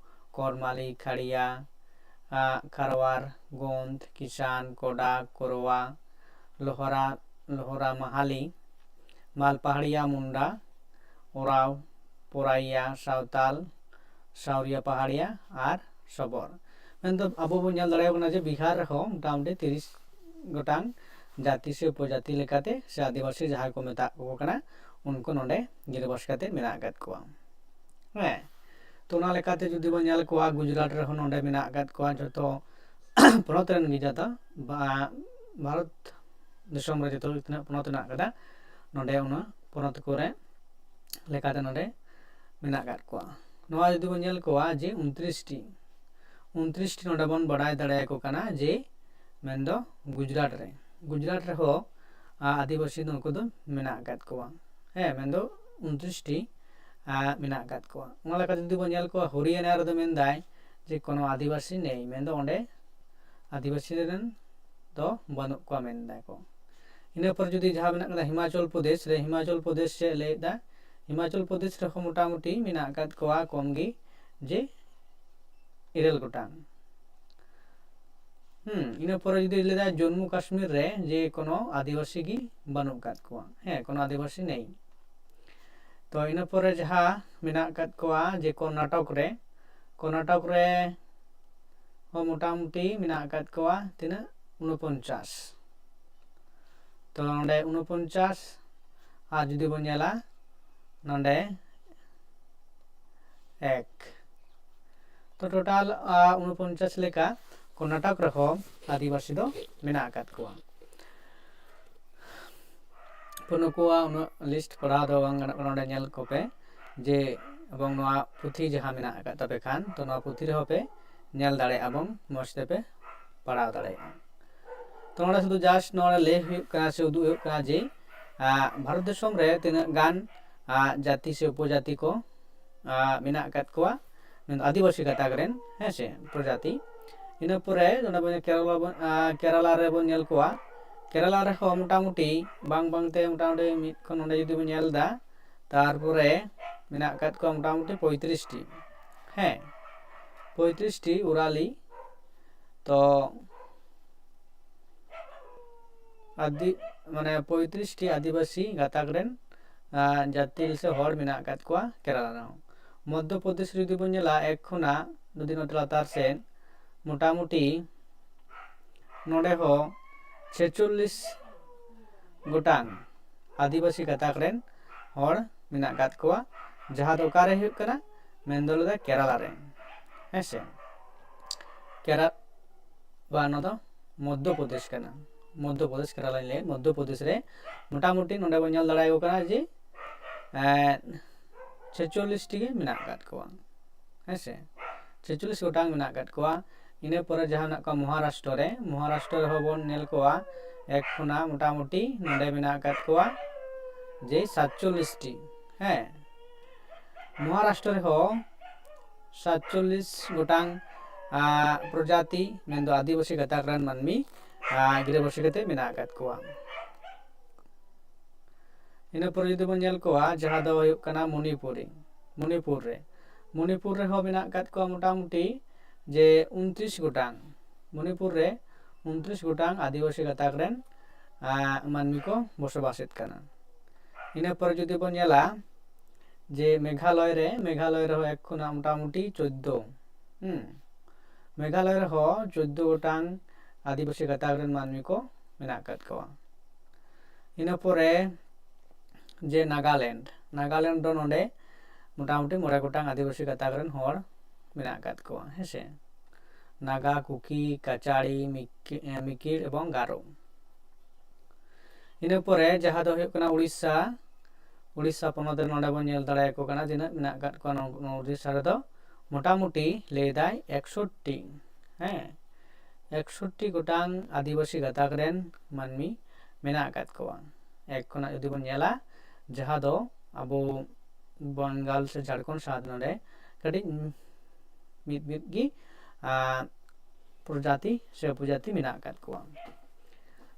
ᱠᱚᱨᱢᱟᱞᱤ, ᱠᱷᱟᱲᱤᱭᱟ, ᱟ, ᱠᱷᱟᱨᱣᱟᱨ, ᱜᱳᱱᱫ, ᱠᱤᱥᱟᱱ, ᱠᱚᱰᱟ, ᱠᱳᱨᱣᱟ, ᱞᱳᱦᱨᱟ, ᱞᱳᱦᱨᱟ ᱢᱟᱦᱟᱞᱤ, ᱢᱟᱞᱯᱟᱦᱟᱲᱤᱭᱟ, ᱢᱩᱱᱰᱟ, ᱳᱨᱟᱣ, ᱯᱳᱨᱟᱭᱭᱟ, ᱥᱟᱶᱛᱟᱞ, ᱥᱟᱣᱨᱤᱭᱟ ᱯᱟᱦᱟᱲᱤᱭᱟ ᱟᱨ ᱥᱚᱵᱚᱨ᱾ ᱢᱮᱱᱫᱚ ᱟᱵᱚ ᱵᱚᱱ ᱧᱮᱞ ᱫᱟᱲᱮᱭᱟᱜ ᱠᱟᱱᱟ ᱡᱮ ᱵᱤᱦᱟᱨ ᱨᱮᱦᱚᱸ ᱢᱚᱴᱟᱢᱩᱴᱤ ᱛᱤᱨᱤᱥ ᱜᱚᱴᱟᱝ ᱡᱟᱹᱛᱤ ᱥᱮ ᱩᱯᱚᱡᱟᱹᱛᱤ ᱞᱮᱠᱟᱛᱮ ᱥᱮ ᱟᱹᱫᱤᱵᱟᱹᱥᱤ ᱡᱟᱦᱟᱸᱭ ᱠᱚ ᱢᱮᱛᱟᱜ ᱠᱚ ᱠᱟᱱᱟ, ᱩᱱᱠᱩ ᱱᱚᱰᱮ ᱜᱤᱨᱟᱹᱵᱟᱥ ᱠᱟᱛᱮ ᱢᱮᱱᱟᱜ ᱟᱠᱟᱫ ᱠᱚᱣᱟ᱾ ᱦᱮᱸ, ᱛᱚ ᱚᱱᱟ ᱞᱮᱠᱟᱛᱮ ᱡᱩᱫᱤ ᱵᱚᱱ ᱧᱮᱞ ᱠᱚᱣᱟ, ᱜᱩᱡᱽᱨᱟᱴ ᱨᱮᱦᱚᱸ ᱱᱚᱰᱮ ᱢᱮᱱᱟᱜ ᱟᱠᱟᱫ ᱠᱚᱣᱟ ᱡᱷᱚᱛᱚ ᱯᱚᱱᱚᱛ ᱨᱮᱱ ᱜᱮ ᱡᱟᱫᱟ ᱵᱟ-, ᱵᱷᱟᱨᱚᱛ ᱫᱤᱥᱚᱢ ᱨᱮ ᱡᱚᱛᱚ ᱛᱤᱱᱟᱹᱜ ᱯᱚᱱᱚᱛ ᱢᱮᱱᱟᱜ ᱟᱠᱟᱫᱟ, ᱱᱚᱰᱮ ᱚᱱᱟ ᱯᱚᱱᱚᱛ ᱠᱚᱨᱮ ᱞᱮᱠᱟᱛᱮ ᱱᱚᱰᱮ ᱢᱮᱱᱟᱜ ᱟᱠᱟᱫ ᱠᱚᱣᱟ᱾ ᱱᱚᱣᱟ ᱡᱩᱫᱤ ᱵᱚᱱ ᱧᱮᱞ ᱠᱚᱣᱟ ᱡᱮ ᱩᱱᱛᱨᱤᱥ ᱴᱤ, ᱩᱱᱛᱨᱤᱥ ᱴᱤ ᱱᱚᱰᱮ ᱵᱚᱱ ᱵᱟᱰᱟᱭ ᱫᱟᱲᱮᱭᱟᱠᱚ ᱠᱟᱱᱟ ᱡᱮ ᱢᱮᱱᱫᱚ ᱜᱩᱡᱽᱨᱟᱴ ᱨᱮ, ᱜᱩᱡᱽᱨᱟᱴ ᱨᱮᱦᱚᱸ ᱟ, ᱟᱹᱫᱤᱵᱟᱹᱥᱤ ᱫᱚ ᱩᱱᱠᱩ ᱫᱚ ᱢᱮᱱᱟᱜ ᱟᱠᱟᱫ ᱠᱚᱣᱟ᱾ ᱦᱮᱸ, ᱢᱮᱱᱫᱚ ᱩᱱᱛᱨᱤᱥ ᱴᱤ ᱟ, ᱢᱮᱱᱟᱜ ᱟᱠᱟᱫ ᱠᱚᱣᱟ᱾ ᱚᱱᱟ ᱞᱮᱠᱟᱛᱮ ᱡᱩᱫᱤ ᱵᱚᱱ ᱧᱮᱞ ᱠᱚᱣᱟ ᱦᱚᱨᱤᱭᱟᱱᱟ ᱨᱮᱫᱚ ᱢᱮᱱᱫᱟᱭ ᱡᱮ ᱠᱳᱱᱳ ᱟᱹᱫᱤᱵᱟᱹᱥᱤ ᱱᱮᱭ, ᱢᱮᱱᱫᱚ ᱚᱸᱰᱮ ᱟᱹᱫᱤᱵᱟᱹᱥᱤ ᱨᱮᱱ ᱫᱚ ᱵᱟᱹᱱᱩᱜ ᱠᱚᱣᱟ ᱢᱮᱱᱫᱟ ᱠᱚ᱾ ᱤᱱᱟᱹ ᱯᱚᱨ ᱡᱩᱫᱤ ᱡᱟᱦᱟᱸ ᱢᱮᱱᱟᱜ ᱠᱟᱫᱟ ᱦᱤᱢᱟᱪᱚᱞ ᱯᱨᱚᱫᱮᱥ ᱨᱮ, ᱦᱤᱢᱟᱪᱚᱞ ᱯᱨᱚᱫᱮᱥ ᱪᱮᱫ ᱞᱟᱹᱭᱮᱫᱟ? ᱦᱤᱢᱟᱪᱚᱞ ᱯᱨᱚᱫᱮᱥ ᱨᱮᱦᱚᱸ ᱢᱚᱴᱟᱢᱩᱴᱤ ᱢᱮᱱᱟᱜ ᱟᱠᱟᱫ ᱠᱚᱣᱟ ᱠᱚᱢ ᱜᱮ, ᱡᱮ ᱤᱨᱟᱹᱞ ᱜᱚᱴᱟᱝ᱾ ᱦᱩᱸ, ᱤᱱᱟᱹ ᱯᱚᱨᱮ ᱡᱩᱫᱤ ᱞᱟᱹᱭᱫᱟ ᱡᱚᱢᱢᱩ ᱠᱟᱥᱢᱤᱨ ᱨᱮ ᱡᱮ ᱠᱳᱱᱳ ᱟᱹᱫᱤᱵᱟᱹᱥᱤ ᱜᱮ ᱵᱟᱹᱱᱩᱜ ᱟᱠᱟᱫ ᱠᱚᱣᱟ, ᱦᱮᱸ, ᱠᱳᱱᱳ ᱟᱹᱫᱤᱵᱟᱹᱥᱤ ᱱᱮᱭ᱾ ᱛᱚ ᱤᱱᱟᱹ ᱯᱚᱨᱮ ᱡᱟᱦᱟᱸ ᱢᱮᱱᱟᱜ ᱟᱠᱟᱫ ᱠᱚᱣᱟ ᱡᱮ ᱠᱚᱨᱱᱟᱴᱚᱠ ᱨᱮ, ᱠᱚᱨᱱᱟᱴᱚᱠ ᱨᱮ ᱦᱚᱸ ᱢᱚᱴᱟᱢᱩᱴᱤ ᱢᱮᱱᱟᱜ ᱟᱠᱟᱫ ᱠᱚᱣᱟ ᱛᱤᱱᱟᱹᱜ? ᱩᱱᱚᱯᱚᱧᱪᱟᱥ᱾ ᱛᱚ ᱱᱚᱰᱮ ᱩᱱᱚᱯᱚᱧᱪᱟᱥ, ᱟᱨ ᱡᱩᱫᱤ ᱵᱚᱱ ᱧᱮᱞᱟ ᱱᱚᱰᱮ ᱮᱠ, ᱛᱚ ᱴᱳᱴᱟᱞ ᱩᱱᱚᱯᱚᱧᱪᱟᱥ ᱞᱮᱠᱟ ᱠᱚᱨᱱᱟᱴᱚᱠ ᱨᱮᱦᱚᱸ ᱟᱹᱫᱤᱵᱟᱹᱥᱤ ᱫᱚ ᱢᱮᱱᱟᱜ ᱟᱠᱟᱫ ᱠᱚᱣᱟ᱾ ᱛᱚ ᱱᱩᱠᱩᱣᱟᱜ ᱩᱱᱟᱹᱜ ᱞᱤᱥᱴ ᱯᱟᱲᱦᱟᱣ ᱫᱚ ᱵᱟᱝ ᱜᱟᱱᱚᱜ ᱠᱟᱱᱟ, ᱱᱚᱰᱮ ᱧᱮᱞ ᱠᱚᱯᱮ ᱡᱮ, ᱮᱵᱚᱝ ᱱᱚᱣᱟ ᱯᱩᱛᱷᱤ ᱡᱟᱦᱟᱸ ᱢᱮᱱᱟᱜ ᱟᱠᱟᱫ ᱛᱟᱯᱮ ᱠᱷᱟᱱ, ᱛᱚ ᱱᱚᱣᱟ ᱯᱩᱛᱷᱤ ᱨᱮᱦᱚᱸ ᱯᱮ ᱧᱮᱞ ᱫᱟᱲᱮᱭᱟᱜᱼᱟ ᱮᱵᱚᱝ ᱢᱚᱡᱽ ᱛᱮᱯᱮ ᱯᱟᱲᱦᱟᱣ ᱫᱟᱲᱮᱭᱟᱜᱼᱟ᱾ ᱛᱚ ᱱᱚᱰᱮ ᱥᱩᱫᱷᱩ just ᱱᱚᱰᱮ ᱞᱟᱹᱭ ᱦᱩᱭᱩᱜ ᱠᱟᱱᱟ ᱥᱮ ᱩᱫᱩᱜ ᱦᱩᱭᱩᱜ ᱠᱟᱱᱟ ᱡᱮ, ᱟᱸ, ᱵᱷᱟᱨᱚᱛ ᱫᱤᱥᱚᱢ ᱨᱮ ᱛᱤᱱᱟᱹᱜ ᱜᱟᱱ, ᱟᱸ, ᱡᱟᱹᱛᱤ ᱥᱮ ᱩᱯᱚᱡᱟᱹᱛᱤ ᱠᱚ, ᱟᱸ, ᱢᱮᱱᱟᱜ ᱟᱠᱟᱫ ᱠᱚᱣᱟ, ᱢᱮᱱᱫᱚ ᱟᱹᱫᱤᱵᱟᱹᱥᱤ ᱜᱟᱛᱟᱠ ᱨᱮᱱ, ᱦᱮᱸ ᱥᱮ, ᱯᱨᱚᱡᱟᱛᱤ᱾ ᱤᱱᱟᱹ ᱯᱚᱨᱮ ᱚᱱᱟ ᱵᱚᱱ ᱠᱮᱨᱟᱞᱟ ᱵᱚᱱ, ᱟᱸ, ᱠᱮᱨᱟᱞᱟ ᱨᱮᱵᱚᱱ ᱧᱮᱞ ᱠᱚᱣᱟ᱾ ᱠᱮᱨᱟᱞᱟ ᱨᱮᱦᱚᱸ ᱢᱚᱴᱟᱢᱩᱴᱤ ᱵᱟᱝ ᱵᱟᱝᱛᱮ ᱢᱚᱴᱟᱢᱩᱴᱤ ᱢᱤᱫ ᱠᱷᱚᱱ ᱱᱚᱰᱮ ᱡᱩᱫᱤ ᱵᱚᱱ ᱧᱮᱞ ᱮᱫᱟ, ᱛᱟᱨᱯᱚᱨᱮ ᱢᱮᱱᱟᱜ ᱟᱠᱟᱫ ᱠᱚᱣᱟ ᱢᱚᱴᱟᱢᱩᱴᱤ ᱯᱚᱸᱭᱛᱨᱤᱥ ᱴᱤ, ᱦᱮᱸ, ᱯᱚᱸᱭᱛᱨᱤᱥ ᱴᱤ ᱳᱨᱟᱞᱤ᱾ ᱛᱚ ᱟᱹᱫᱤ-, ᱢᱟᱱᱮ ᱯᱚᱸᱭᱛᱨᱤᱥ ᱴᱤ ᱟᱹᱫᱤᱵᱟᱹᱥᱤ ᱜᱟᱛᱟᱠ ᱨᱮᱱ, ᱟᱸ, ᱡᱟᱹᱛᱤ ᱥᱮ ᱦᱚᱲ ᱢᱮᱱᱟᱜ ᱟᱠᱟᱫ ᱠᱚᱣᱟ ᱠᱮᱨᱟᱞᱟ ᱨᱮᱦᱚᱸ᱾ ᱢᱚᱫᱽᱫᱷᱚ ᱯᱨᱚᱫᱮᱥ ᱨᱮ ᱡᱩᱫᱤ ᱵᱚᱱ ᱧᱮᱞᱟ, ᱮᱠ ᱠᱷᱚᱱᱟᱜ ᱡᱩᱫᱤ ᱱᱚᱛᱮ ᱞᱟᱛᱟᱨ ᱥᱮᱫ, ᱢᱚᱴᱟᱢᱩᱴᱤ ᱱᱚᱰᱮ ᱦᱚᱸ ᱪᱷᱮᱪᱚᱞᱞᱤᱥ ᱜᱚᱴᱟᱝ ᱟᱹᱫᱤᱵᱟᱹᱥᱤ ᱜᱟᱛᱟᱠ ᱨᱮᱱ ᱦᱚᱲ ᱢᱮᱱᱟᱜ ᱟᱠᱟᱫ ᱠᱚᱣᱟ, ᱡᱟᱦᱟᱸ ᱫᱚ ᱚᱠᱟᱨᱮ ᱦᱩᱭᱩᱜ ᱠᱟᱱᱟ? ᱢᱮᱱ ᱫᱚ ᱞᱟᱹᱭᱫᱟ ᱠᱮᱨᱟᱞᱟ ᱨᱮ, ᱦᱮᱸ ᱥᱮ᱾ ᱠᱮᱨᱟ-, ᱵᱟ, ᱱᱚᱣᱟ ᱫᱚ ᱢᱚᱫᱽᱫᱷᱚ ᱯᱨᱚᱫᱮᱥ ᱠᱟᱱᱟ᱾ ᱢᱚᱫᱽᱫᱷᱚ ᱯᱨᱚᱫᱮᱥ, ᱠᱮᱨᱟᱞᱟᱧ ᱞᱟᱹᱭ, ᱢᱚᱫᱽᱫᱷᱚ ᱯᱨᱚᱫᱮᱥ ᱨᱮ ᱢᱚᱴᱟᱢᱩᱴᱤ ᱱᱚᱰᱮ ᱵᱚᱱ ᱧᱮᱞ ᱫᱟᱲᱮᱭᱟᱠᱚ ᱠᱟᱱᱟ ᱡᱮ, ᱮᱸ, ᱪᱷᱮᱪᱚᱞᱞᱤᱥ ᱴᱤ ᱜᱮ ᱢᱮᱱᱟᱜ ᱟᱠᱟᱫ ᱠᱚᱣᱟ, ᱦᱮᱸ ᱥᱮ᱾ ᱪᱷᱮᱪᱚᱞᱞᱤᱥ ᱜᱚᱴᱟᱝ ᱢᱮᱱᱟᱜ ᱟᱠᱟᱫ ᱠᱚᱣᱟ᱾ ᱤᱱᱟᱹ ᱯᱚᱨᱮ ᱡᱟᱦᱟᱸ ᱢᱮᱱᱟᱜ ᱠᱚᱣᱟ ᱢᱚᱦᱟᱨᱟᱥᱴᱨᱚ ᱨᱮ, ᱢᱚᱦᱟᱨᱟᱥᱴᱨᱚ ᱨᱮᱦᱚᱸ ᱵᱚᱱ ᱧᱮᱞ ᱠᱚᱣᱟ ᱮᱠ ᱠᱷᱚᱱᱟᱜ ᱢᱚᱴᱟᱢᱩᱴᱤ ᱱᱚᱰᱮ ᱢᱮᱱᱟᱜ ᱟᱠᱟᱫ ᱠᱚᱣᱟ ᱡᱮ ᱥᱟᱛᱪᱚᱞᱞᱤᱥ ᱴᱤ, ᱦᱮᱸ᱾ ᱢᱚᱦᱟᱨᱟᱥᱴᱨᱚ ᱨᱮᱦᱚᱸ ᱥᱟᱛᱪᱚᱞᱞᱤᱥ ᱜᱚᱴᱟᱝ, ᱟᱸ, ᱯᱨᱚᱡᱟᱛᱤ, ᱢᱮᱱᱫᱚ ᱟᱹᱫᱤᱵᱟᱹᱥᱤ ᱜᱟᱛᱟᱠ ᱨᱮᱱ ᱢᱟᱹᱱᱢᱤ, ᱟᱸ, ᱜᱤᱨᱟᱹᱵᱟᱹᱥᱤ ᱠᱟᱛᱮ ᱢᱮᱱᱟᱜ ᱟᱠᱟᱫ ᱠᱚᱣᱟ᱾ ᱤᱱᱟᱹ ᱯᱚᱨᱮ ᱡᱩᱫᱤ ᱵᱚᱱ ᱧᱮᱞ ᱠᱚᱣᱟ, ᱡᱟᱦᱟᱸ ᱫᱚ ᱦᱩᱭᱩᱜ ᱠᱟᱱᱟ ᱢᱚᱱᱤᱯᱩᱨᱤ, ᱢᱚᱱᱤᱯᱩᱨ ᱨᱮ, ᱢᱚᱱᱤᱯᱩᱨ ᱨᱮᱦᱚᱸ ᱢᱮᱱᱟᱜ ᱟᱠᱟᱫ ᱠᱚᱣᱟ ᱢᱚᱴᱟᱢᱩᱴᱤ ᱡᱮ ᱩᱱᱛᱨᱤᱥ ᱜᱚᱴᱟᱝ, ᱢᱚᱱᱤᱯᱩᱨ ᱨᱮ ᱩᱱᱛᱨᱤᱥ ᱜᱚᱴᱟᱝ ᱟᱹᱫᱤᱵᱟᱹᱥᱤ ᱜᱟᱛᱟᱠ ᱨᱮᱱ, ᱟᱸ, ᱢᱟᱹᱱᱢᱤ ᱠᱚ ᱵᱚᱥᱚᱵᱟᱥᱮᱫ ᱠᱟᱱᱟ᱾ ᱤᱱᱟᱹ ᱯᱚᱨᱮ ᱡᱩᱫᱤ ᱵᱚᱱ ᱧᱮᱞᱟ ᱡᱮ ᱢᱮᱜᱷᱟᱞᱚᱭ ᱨᱮ, ᱢᱮᱜᱷᱟᱞᱚᱭ ᱨᱮᱦᱚᱸ ᱮᱠ ᱠᱷᱚᱱᱟᱜ ᱢᱚᱴᱟᱢᱩᱴᱤ ᱪᱳᱫᱽᱫᱳ, ᱦᱩᱸ, ᱢᱮᱜᱷᱟᱞᱚᱭ ᱨᱮᱦᱚᱸ ᱪᱳᱫᱽᱫᱳ ᱜᱚᱴᱟᱝ, ᱟᱹᱫᱤᱵᱟᱹᱥᱤ ᱜᱟᱛᱟᱠ ᱨᱮᱱ ᱢᱟᱹᱱᱢᱤ ᱠᱚ ᱢᱮᱱᱟᱜ ᱟᱠᱟᱫ ᱠᱚᱣᱟ᱾ ᱤᱱᱟᱹ ᱯᱚᱨᱮ ᱡᱮ ᱱᱟᱜᱟᱞᱮᱱᱰ, ᱱᱟᱜᱟᱞᱮᱱᱰ ᱫᱚ ᱱᱚᱰᱮ ᱢᱚᱴᱟᱢᱩᱴᱤ ᱢᱚᱬᱮ ᱜᱚᱴᱟᱝ ᱟᱹᱫᱤᱵᱟᱹᱥᱤ ᱜᱟᱛᱟᱠ ᱨᱮᱱ ᱦᱚᱲ ᱢᱮᱱᱟᱜ ᱟᱠᱟᱫ ᱠᱚᱣᱟ, ᱦᱮᱸᱥᱮ᱾ ᱱᱟᱜᱟ, ᱠᱩᱠᱤ, ᱠᱟᱪᱟᱲᱤ, ᱢᱤᱠ-, ᱮ, ᱢᱤᱠᱤᱲ ᱮᱵᱚᱝ ᱜᱟᱨᱳ᱾ ᱤᱱᱟᱹ ᱯᱚᱨᱮ ᱡᱟᱦᱟᱸ ᱫᱚ ᱦᱩᱭᱩᱜ ᱠᱟᱱᱟ ᱩᱲᱤᱥᱥᱟ, ᱩᱲᱤᱥᱥᱟ ᱯᱚᱱᱚᱛ ᱨᱮ ᱱᱚᱰᱮ ᱵᱚᱱ ᱧᱮᱞ ᱫᱟᱲᱮᱭᱟᱠᱚ ᱠᱟᱱᱟ ᱛᱤᱱᱟᱹᱜ ᱢᱮᱱᱟᱜ ᱟᱠᱟᱫ ᱠᱚᱣᱟ᱾ ᱱᱚᱣᱟ, ᱱᱚᱣᱟ ᱩᱲᱤᱥᱥᱟ ᱨᱮᱫᱚ ᱢᱚᱴᱟᱢᱩᱴᱤ ᱞᱟᱹᱭ ᱫᱟᱭ ᱮᱠᱥᱚᱴᱴᱤ, ᱦᱮᱸ, ᱮᱠᱥᱚᱴᱴᱤ ᱜᱚᱴᱟᱝ ᱟᱹᱫᱤᱵᱟᱹᱥᱤ ᱜᱟᱛᱟᱠ ᱨᱮᱱ ᱢᱟᱹᱱᱢᱤ ᱢᱮᱱᱟᱜ ᱟᱠᱟᱫ ᱠᱚᱣᱟ᱾ ᱮᱠ ᱠᱷᱚᱱᱟᱜ ᱡᱩᱫᱤ ᱵᱚᱱ ᱧᱮᱞᱟ, ᱡᱟᱦᱟᱸ ᱫᱚ ᱟᱵᱚ ᱵᱟᱝᱜᱟᱞ ᱥᱮ ᱡᱷᱟᱲᱠᱷᱚᱸᱰ ᱥᱟᱶᱛᱮ ᱱᱚᱰᱮ ᱠᱟᱹᱴᱤᱡ ᱢᱤᱫ ᱢᱤᱫ ᱜᱮ, ᱟᱸ, ᱯᱨᱚᱡᱟᱛᱤ ᱥᱮ ᱩᱯᱚᱡᱟᱛᱤ ᱢᱮᱱᱟᱜ ᱟᱠᱟᱫ ᱠᱚᱣᱟ᱾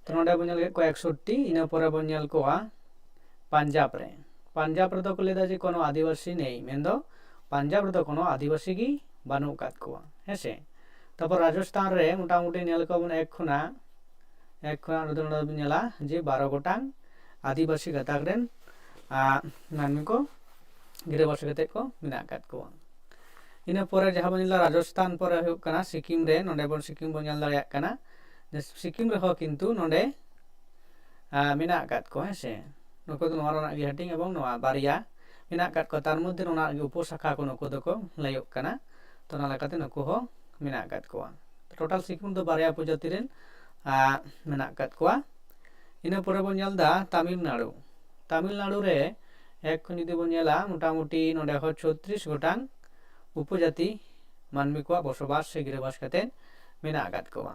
ᱛᱚ ᱱᱚᱰᱮ ᱵᱚᱱ ᱧᱮᱞ ᱠᱮᱫ ᱠᱚᱣᱟ ᱮᱠᱥᱚᱴᱴᱤ, ᱤᱱᱟᱹ ᱯᱚᱨᱮ ᱵᱚᱱ ᱧᱮᱞ ᱠᱚᱣᱟ ᱯᱟᱧᱡᱟᱵᱽ ᱨᱮ᱾ ᱯᱟᱧᱡᱟᱵᱽ ᱨᱮᱫᱚ ᱠᱚ ᱞᱟᱹᱭᱫᱟ ᱡᱮ ᱠᱳᱱᱳ ᱟᱹᱫᱤᱵᱟᱹᱥᱤ ᱱᱮᱭ, ᱢᱮᱱᱫᱚ ᱯᱟᱧᱡᱟᱵᱽ ᱨᱮᱫᱚ ᱠᱳᱱᱳ ᱟᱹᱫᱤᱵᱟᱹᱥᱤ ᱜᱮ ᱵᱟᱹᱱᱩᱜ ᱟᱠᱟᱫ ᱠᱚᱣᱟ, ᱦᱮᱸᱥᱮ᱾ ᱛᱟᱨᱯᱚᱨ ᱨᱟᱡᱚᱥᱛᱷᱟᱱ ᱨᱮ ᱢᱚᱴᱟᱢᱩᱴᱤ ᱧᱮᱞ ᱠᱚᱣᱟ ᱵᱚᱱ ᱮᱠ ᱠᱷᱚᱱᱟᱜ, ᱮᱠ ᱠᱷᱚᱱᱟᱜ ᱱᱚᱰᱮ, ᱱᱚᱰᱮ ᱵᱚᱱ ᱧᱮᱞᱟ ᱡᱮ ᱵᱟᱨᱚ ᱜᱚᱴᱟᱝ ᱟᱹᱫᱤᱵᱟᱹᱥᱤ ᱜᱟᱛᱟᱠ ᱨᱮᱱ, ᱟᱸ, ᱢᱟᱹᱱᱢᱤ ᱠᱚ ᱜᱤᱨᱟᱹᱵᱟᱹᱥᱤ ᱠᱟᱛᱮᱫ ᱠᱚ ᱢᱮᱱᱟᱜ ᱟᱠᱟᱫ ᱠᱚᱣᱟ᱾ ᱤᱱᱟᱹ ᱯᱚᱨᱮ ᱡᱟᱦᱟᱸ ᱵᱚᱱ ᱧᱮᱞᱟ ᱨᱟᱡᱚᱥᱛᱷᱟᱱ ᱯᱚᱨᱮ ᱦᱩᱭᱩᱜ ᱠᱟᱱᱟ ᱥᱤᱠᱤᱢ ᱨᱮ, ᱱᱚᱰᱮ ᱵᱚᱱ ᱥᱤᱠᱤᱢ ᱵᱚᱱ ᱧᱮᱞ ᱫᱟᱲᱮᱭᱟᱜ ᱠᱟᱱᱟ ᱡᱮ ᱥᱤᱠᱤᱢ ᱨᱮᱦᱚᱸ ᱠᱤᱱᱛᱩ ᱱᱚᱰᱮ, ᱟᱸ, ᱢᱮᱱᱟᱜ ᱟᱠᱟᱫ ᱠᱚᱣᱟ, ᱦᱮᱸ ᱥᱮ᱾ ᱱᱩᱠᱩ ᱫᱚ ᱱᱚᱣᱟ ᱨᱮᱱᱟᱜ ᱜᱮ ᱦᱟᱹᱴᱤᱧ ᱮᱵᱚᱝ ᱱᱚᱣᱟ ᱵᱟᱨᱭᱟ ᱢᱮᱱᱟᱜ ᱟᱠᱟᱫ ᱠᱚᱣᱟ, ᱛᱟᱨ ᱢᱚᱫᱽᱫᱷᱮ ᱱᱚᱣᱟ ᱨᱮᱱᱟᱜ ᱜᱮ ᱩᱯᱚᱥᱟᱠᱷᱟ ᱠᱚ ᱱᱩᱠᱩ ᱫᱚᱠᱚ ᱞᱟᱹᱭᱚᱜ ᱠᱟᱱᱟ᱾ ᱛᱚ ᱚᱱᱟ ᱞᱮᱠᱟᱛᱮ ᱱᱩᱠᱩ ᱦᱚᱸ ᱢᱮᱱᱟᱜ ᱟᱠᱟᱫ ᱠᱚᱣᱟ᱾ ᱴᱳᱴᱟᱞ ᱥᱤᱠᱤᱢ ᱫᱚ ᱵᱟᱨᱭᱟ ᱩᱯᱚᱡᱟᱹᱛᱤ ᱨᱮᱱ, ᱟᱸ, ᱢᱮᱱᱟᱜ ᱟᱠᱟᱫ ᱠᱚᱣᱟ᱾ ᱤᱱᱟᱹ ᱯᱚᱨᱮ ᱵᱚᱱ ᱧᱮᱞ ᱮᱫᱟ ᱛᱟᱢᱤᱞᱱᱟᱲᱩ᱾ ᱛᱟᱢᱤᱞᱱᱟᱲᱩ ᱨᱮ ᱮᱠ ᱠᱷᱚᱱ ᱡᱩᱫᱤ ᱵᱚᱱ ᱧᱮᱞᱟ, ᱢᱚᱴᱟᱢᱩᱴᱤ ᱱᱚᱰᱮ ᱦᱚᱸ ᱪᱷᱚᱛᱨᱤᱥ ᱜᱚᱴᱟᱝ ᱩᱯᱚᱡᱟᱹᱛᱤ ᱢᱟᱹᱱᱢᱤ ᱠᱚᱣᱟᱜ ᱵᱚᱥᱚᱵᱟᱥ ᱥᱮ ᱜᱤᱨᱟᱹᱵᱟᱥ ᱠᱟᱛᱮᱫ ᱢᱮᱱᱟᱜ ᱟᱠᱟᱫ ᱠᱚᱣᱟ᱾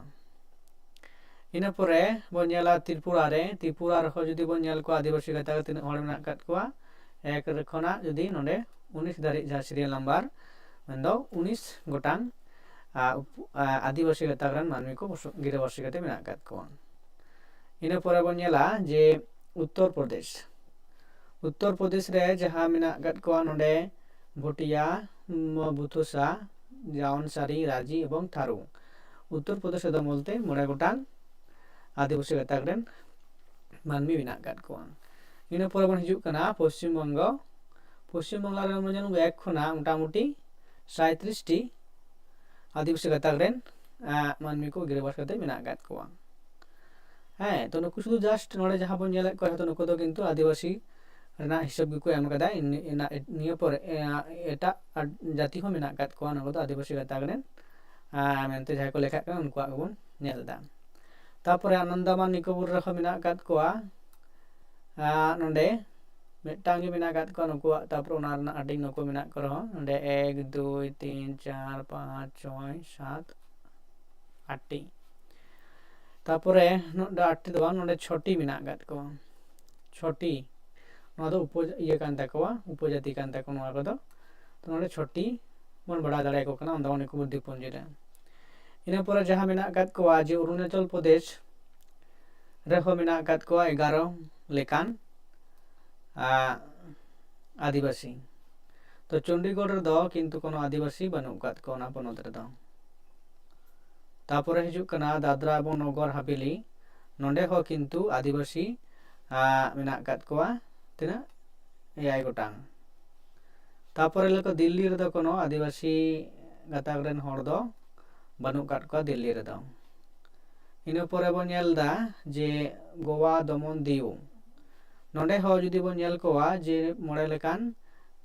ᱤᱱᱟᱹ ᱯᱚᱨᱮ ᱵᱚᱱ ᱧᱮᱞᱟ ᱛᱨᱤᱯᱩᱨᱟ ᱨᱮ, ᱛᱨᱤᱯᱩᱨᱟ ᱨᱮᱦᱚᱸ ᱡᱩᱫᱤ ᱵᱚᱱ ᱧᱮᱞ ᱠᱚᱣᱟ ᱟᱹᱫᱤᱵᱟᱹᱥᱤ ᱜᱟᱛᱟᱠ ᱛᱤᱱᱟᱹᱜ ᱦᱚᱲ ᱢᱮᱱᱟᱜ ᱟᱠᱟᱫ ᱠᱚᱣᱟ, ᱮᱠ ᱠᱷᱚᱱᱟᱜ ᱡᱩᱫᱤ ᱱᱚᱰᱮ ᱩᱱᱤᱥ ᱫᱷᱟᱹᱨᱤᱡ ᱡᱟᱦᱟᱸ serial number, ᱢᱮᱱᱫᱚ ᱩᱱᱤᱥ ᱜᱚᱴᱟᱝ, ᱟ, ᱩᱯ-, ᱟ, ᱟᱹᱫᱤᱵᱟᱹᱥᱤ ᱜᱟᱛᱟᱠ ᱨᱮᱱ ᱢᱟᱹᱱᱢᱤ ᱠᱚ ᱵᱚᱥᱚ-, ᱜᱤᱨᱟᱹᱵᱟᱹᱥᱤ ᱠᱟᱛᱮ ᱢᱮᱱᱟᱜ ᱟᱠᱟᱫ ᱠᱚᱣᱟ᱾ ᱤᱱᱟᱹ ᱯᱚᱨᱮ ᱵᱚᱱ ᱧᱮᱞᱟ ᱡᱮ ᱩᱛᱛᱚᱨ ᱯᱨᱚᱫᱮᱥ, ᱩᱛᱛᱚᱨ ᱯᱨᱚᱫᱮᱥ ᱨᱮ ᱡᱟᱦᱟᱸ ᱢᱮᱱᱟᱜ ᱟᱠᱟᱫ ᱠᱚᱣᱟ ᱱᱚᱰᱮ ᱵᱷᱚᱴᱤᱭᱟ, ᱢᱚ-, ᱵᱩᱛᱷᱩᱥᱟ, ᱡᱟᱣᱱᱥᱟᱨᱤ, ᱨᱟᱡᱤ ᱮᱵᱚᱝ ᱛᱷᱟᱨᱩ᱾ ᱩᱛᱛᱚᱨ ᱯᱨᱚᱫᱮᱥ ᱨᱮᱫᱚ ᱢᱚᱞᱛᱮ ᱢᱚᱬᱮ ᱜᱚᱴᱟᱝ ᱟᱹᱫᱤᱵᱟᱹᱥᱤ ᱜᱟᱛᱟᱠ ᱨᱮᱱ ᱢᱟᱹᱱᱢᱤ ᱢᱮᱱᱟᱜ ᱟᱠᱟᱫ ᱠᱚᱣᱟ᱾ ᱤᱱᱟᱹ ᱯᱚᱨᱮ ᱵᱚᱱ ᱦᱤᱡᱩᱜ ᱠᱟᱱᱟ ᱯᱚᱥᱪᱤᱢ ᱵᱚᱝᱜᱚ᱾ ᱯᱚᱥᱪᱤᱢ ᱵᱟᱝᱞᱟ ᱨᱮ ᱵᱚᱱ ᱧᱮᱞ ᱮᱠ ᱠᱷᱚᱱᱟᱜ ᱢᱚᱴᱟᱢᱩᱴᱤ ᱥᱟᱸᱭᱛᱨᱤᱥ ᱴᱤ ᱟᱹᱫᱤᱵᱟᱹᱥᱤ ᱜᱟᱛᱟᱠ ᱨᱮᱱ ᱟᱸ, ᱢᱟᱹᱱᱢᱤ ᱠᱚ ᱜᱤᱨᱟᱹᱵᱟᱥ ᱠᱟᱛᱮ ᱢᱮᱱᱟᱜ ᱟᱠᱟᱫ ᱠᱚᱣᱟ᱾ ᱦᱮᱸ, ᱛᱚ ᱱᱩᱠᱩ ᱥᱩᱫᱷᱩ just ᱱᱚᱰᱮ ᱡᱟᱦᱟᱸ ᱵᱚᱱ ᱧᱮᱞᱮᱫ ᱠᱚᱣᱟ, ᱦᱚᱭᱛᱳ ᱱᱩᱠᱩ ᱫᱚ ᱠᱤᱱᱛᱩ ᱟᱹᱫᱤᱵᱟᱹᱥᱤ ᱨᱮᱱᱟᱜ ᱦᱤᱥᱟᱹᱵ ᱜᱮᱠᱚ ᱮᱢ ᱠᱟᱫᱟ᱾ ᱤᱱ-, ᱤᱱᱟ-, ᱱᱤᱭᱟᱹ ᱯᱚᱨᱮ, ᱮ-, ᱮᱴᱟᱜ ᱟᱰ-, ᱡᱟᱹᱛᱤ ᱦᱚᱸ ᱢᱮᱱᱟᱜ ᱟᱠᱟᱫ ᱠᱚᱣᱟ, ᱱᱩᱠᱩ ᱫᱚ ᱟᱹᱫᱤᱵᱟᱹᱥᱤ ᱜᱟᱛᱟᱠ ᱨᱮᱱ, ᱟᱸ, ᱢᱮᱱᱛᱮ ᱡᱟᱦᱟᱸᱭ ᱠᱚ ᱞᱮᱠᱷᱟᱜ ᱠᱟᱱᱟ, ᱩᱱᱠᱩᱣᱟᱜ ᱜᱮᱵᱚᱱ ᱧᱮᱞ ᱮᱫᱟ᱾ ᱛᱟᱯᱚᱨᱮ ᱟᱱᱫᱟᱢᱟᱱ ᱱᱤᱠᱳᱵᱚᱨ ᱨᱮᱦᱚᱸ ᱢᱮᱱᱟᱜ ᱟᱠᱟᱫ ᱠᱚᱣᱟ, ᱟᱸ, ᱱᱚᱰᱮ ᱢᱤᱫᱴᱟᱝ ᱜᱮ ᱢᱮᱱᱟᱜ ᱟᱠᱟᱫ ᱠᱚᱣᱟ ᱱᱩᱠᱩᱣᱟᱜ, ᱛᱟᱯᱚᱨᱮ ᱚᱱᱟ ᱨᱮᱱᱟᱜ ᱦᱟᱹᱴᱤᱧ ᱱᱩᱠᱩ ᱢᱮᱱᱟᱜ ᱠᱚ ᱨᱮᱦᱚᱸ, ᱱᱚᱰᱮ ᱮᱠ, ᱫᱩᱭ, ᱛᱤᱱ, ᱪᱟᱨ, ᱯᱟᱸᱪ, ᱪᱷᱚᱭ, ᱥᱟᱛ, ᱟᱴᱴᱤ᱾ ᱛᱟᱯᱚᱨᱮ ᱱᱚᱰᱮ ᱟᱴᱴᱤ ᱫᱚ ᱵᱟᱝ, ᱱᱚᱰᱮ ᱪᱷᱚᱴᱤ ᱢᱮᱱᱟᱜ ᱟᱠᱟᱫ ᱠᱚᱣᱟ, ᱪᱷᱚᱴᱤ᱾ ᱱᱚᱣᱟ ᱫᱚ ᱩᱯᱚ-, ᱤᱭᱟᱹ ᱠᱟᱱ ᱛᱟᱠᱚᱣᱟ, ᱩᱯᱚᱡᱟᱹᱛᱤ ᱠᱟᱱ ᱛᱟᱠᱚᱣᱟ ᱱᱚᱣᱟ ᱠᱚᱫᱚ᱾ ᱛᱚ ᱱᱚᱰᱮ ᱪᱷᱚᱴᱤ ᱵᱚᱱ ᱵᱟᱲᱟᱭ ᱫᱟᱲᱮᱭᱟᱠᱚ ᱠᱟᱱᱟ, ᱟᱱᱫᱟᱢᱟᱱ ᱱᱤᱠᱳᱵᱚᱨ ᱫᱤᱯᱩᱱᱡᱚ ᱨᱮ᱾ ᱤᱱᱟᱹ ᱯᱚᱨᱮ ᱡᱟᱦᱟᱸ ᱢᱮᱱᱟᱜ ᱟᱠᱟᱫ ᱠᱚᱣᱟ ᱡᱮ ᱚᱨᱩᱱᱟᱪᱚᱞ ᱯᱨᱚᱫᱮᱥ ᱨᱮᱦᱚᱸ ᱢᱮᱱᱟᱜ ᱟᱠᱟᱫ ᱠᱚᱣᱟ ᱮᱜᱟᱨᱚ ᱞᱮᱠᱟᱱ, ᱟ, ᱟᱹᱫᱤᱵᱟᱹᱥᱤ᱾ ᱛᱚ ᱪᱚᱱᱰᱤᱜᱚᱲ ᱨᱮᱫᱚ ᱠᱤᱱᱛᱩ ᱠᱳᱱᱳ ᱟᱹᱫᱤᱵᱟᱹᱥᱤ ᱵᱟᱹᱱᱩᱜ ᱟᱠᱟᱫ ᱠᱚᱣᱟ ᱚᱱᱟ ᱯᱚᱱᱚᱛ ᱨᱮᱫᱚ᱾ ᱛᱟᱯᱚᱨᱮ ᱦᱤᱡᱩᱜ ᱠᱟᱱᱟ ᱫᱟᱫᱨᱟ ᱮᱵᱚᱝ ᱱᱚᱜᱚᱨ ᱦᱟᱵᱮᱞᱤ᱾ ᱱᱚᱰᱮ ᱦᱚᱸ ᱠᱤᱱᱛᱩ ᱟᱹᱫᱤᱵᱟᱹᱥᱤ, ᱟ, ᱢᱮᱱᱟᱜ ᱟᱠᱟᱫ ᱠᱚᱣᱟ ᱛᱤᱱᱟᱹᱜ? ᱮᱭᱟᱭ ᱜᱚᱴᱟᱝ᱾ ᱛᱟᱯᱚᱨᱮ ᱞᱮᱠᱟ ᱫᱤᱞᱞᱤ ᱨᱮᱫᱚ ᱠᱳᱱᱳ ᱟᱹᱫᱤᱵᱟᱹᱥᱤ ᱜᱟᱛᱟᱠ ᱨᱮᱱ ᱦᱚᱲ ᱫᱚ ᱵᱟᱹᱱᱩᱜ ᱟᱠᱟᱫ ᱠᱚᱣᱟ ᱫᱤᱞᱞᱤ ᱨᱮᱫᱚ᱾ ᱤᱱᱟᱹ ᱯᱚᱨᱮ ᱵᱚᱱ ᱧᱮᱞ ᱮᱫᱟ ᱡᱮ ᱜᱳᱣᱟ, ᱫᱚᱢᱚᱱ, ᱫᱤᱣ, ᱱᱚᱰᱮ ᱦᱚᱸ ᱡᱩᱫᱤ ᱵᱚᱱ ᱧᱮᱞ ᱠᱚᱣᱟ ᱡᱮ ᱢᱚᱬᱮ ᱞᱮᱠᱟᱱ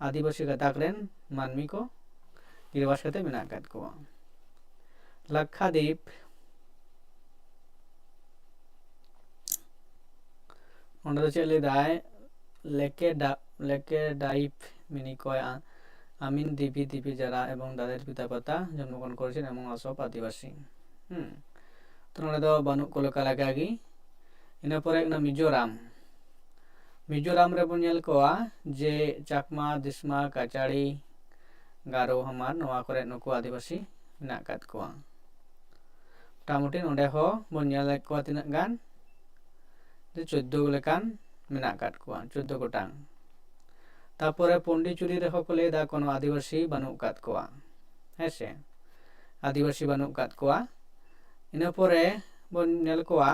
ᱟᱹᱫᱤᱵᱟᱹᱥᱤ ᱜᱟᱛᱟᱠ ᱨᱮᱱ ᱢᱟᱹᱱᱢᱤ ᱠᱚ ᱜᱤᱨᱟᱹᱵᱟᱥ ᱠᱟᱛᱮ ᱢᱮᱱᱟᱜ ᱟᱠᱟᱫ ᱠᱚᱣᱟ᱾ ᱞᱟᱠᱠᱷᱟᱫᱤᱯ, ᱚᱸᱰᱮ ᱫᱚ ᱪᱮᱫ ᱞᱟᱹᱭ ᱫᱟᱭ? ᱞᱮᱠᱮᱰᱟ-, ᱞᱮᱠᱮᱰᱟᱭᱤᱯ ᱢᱤᱱᱤᱠᱚᱭ, ᱟ-, ᱟᱢᱤᱱ ᱫᱤᱵᱤ, ᱫᱤᱵᱤ ᱡᱟᱨᱟ ᱮᱵᱚᱝ ᱫᱟᱫᱮᱨ ᱯᱤᱛᱟ ᱯᱟᱛᱟ ᱡᱚᱱᱢᱚᱜᱨᱚᱦᱚᱱ ᱠᱚᱨᱮᱥᱮᱱ ᱮᱵᱚᱝ ᱟᱥᱚᱵ ᱟᱹᱫᱤᱵᱟᱹᱥᱤ᱾ ᱦᱩᱸ᱾ ᱛᱚ ᱱᱚᱰᱮ ᱫᱚ ᱵᱟᱹᱱᱩᱜ ᱠᱚ ᱞᱮᱠᱟ ᱞᱮᱠᱟ ᱜᱮ᱾ ᱤᱱᱟᱹ ᱯᱚᱨᱮ ᱦᱩᱭᱩᱜ ᱠᱟᱱᱟ ᱢᱤᱡᱳᱨᱟᱢ᱾ ᱢᱤᱡᱳᱨᱟᱢ ᱨᱮᱵᱚᱱ ᱧᱮᱞ ᱠᱚᱣᱟ ᱡᱮ ᱪᱟᱠᱢᱟ, ᱫᱤᱥᱢᱟ, ᱠᱟᱪᱟᱲᱤ, ᱜᱟᱨᱳ, ᱦᱟᱢᱟᱨ, ᱱᱚᱣᱟ ᱠᱚᱨᱮ ᱱᱩᱠᱩ ᱟᱹᱫᱤᱵᱟᱹᱥᱤ ᱢᱮᱱᱟᱜ ᱟᱠᱟᱫ ᱠᱚᱣᱟ᱾ ᱢᱚᱴᱟᱢᱩᱴᱤ ᱱᱚᱰᱮ ᱦᱚᱸ ᱵᱚᱱ ᱧᱮᱞᱮᱫ ᱠᱚᱣᱟ ᱛᱤᱱᱟᱹᱜ ᱜᱟᱱ, ᱡᱮ ᱪᱳᱫᱽᱫᱳ ᱞᱮᱠᱟᱱ ᱢᱮᱱᱟᱜ ᱟᱠᱟᱫ ᱠᱚᱣᱟ, ᱪᱳᱫᱽᱫᱳ ᱜᱚᱴᱟᱝ᱾ ᱛᱟᱯᱚᱨᱮ ᱯᱚᱱᱰᱤᱪᱩᱨᱤ ᱨᱮᱦᱚᱸ ᱠᱚ ᱞᱟᱹᱭ ᱮᱫᱟ ᱠᱳᱱᱳ ᱟᱹᱫᱤᱵᱟᱹᱥᱤ ᱵᱟᱹᱱᱩᱜ ᱟᱠᱟᱫ ᱠᱚᱣᱟ, ᱦᱮᱸ ᱥᱮ, ᱟᱹᱫᱤᱵᱟᱹᱥᱤ ᱵᱟᱹᱱᱩᱜ ᱟᱠᱟᱫ ᱠᱚᱣᱟ᱾ ᱤᱱᱟᱹ ᱯᱚᱨᱮ ᱵᱚᱱ ᱧᱮᱞ ᱠᱚᱣᱟ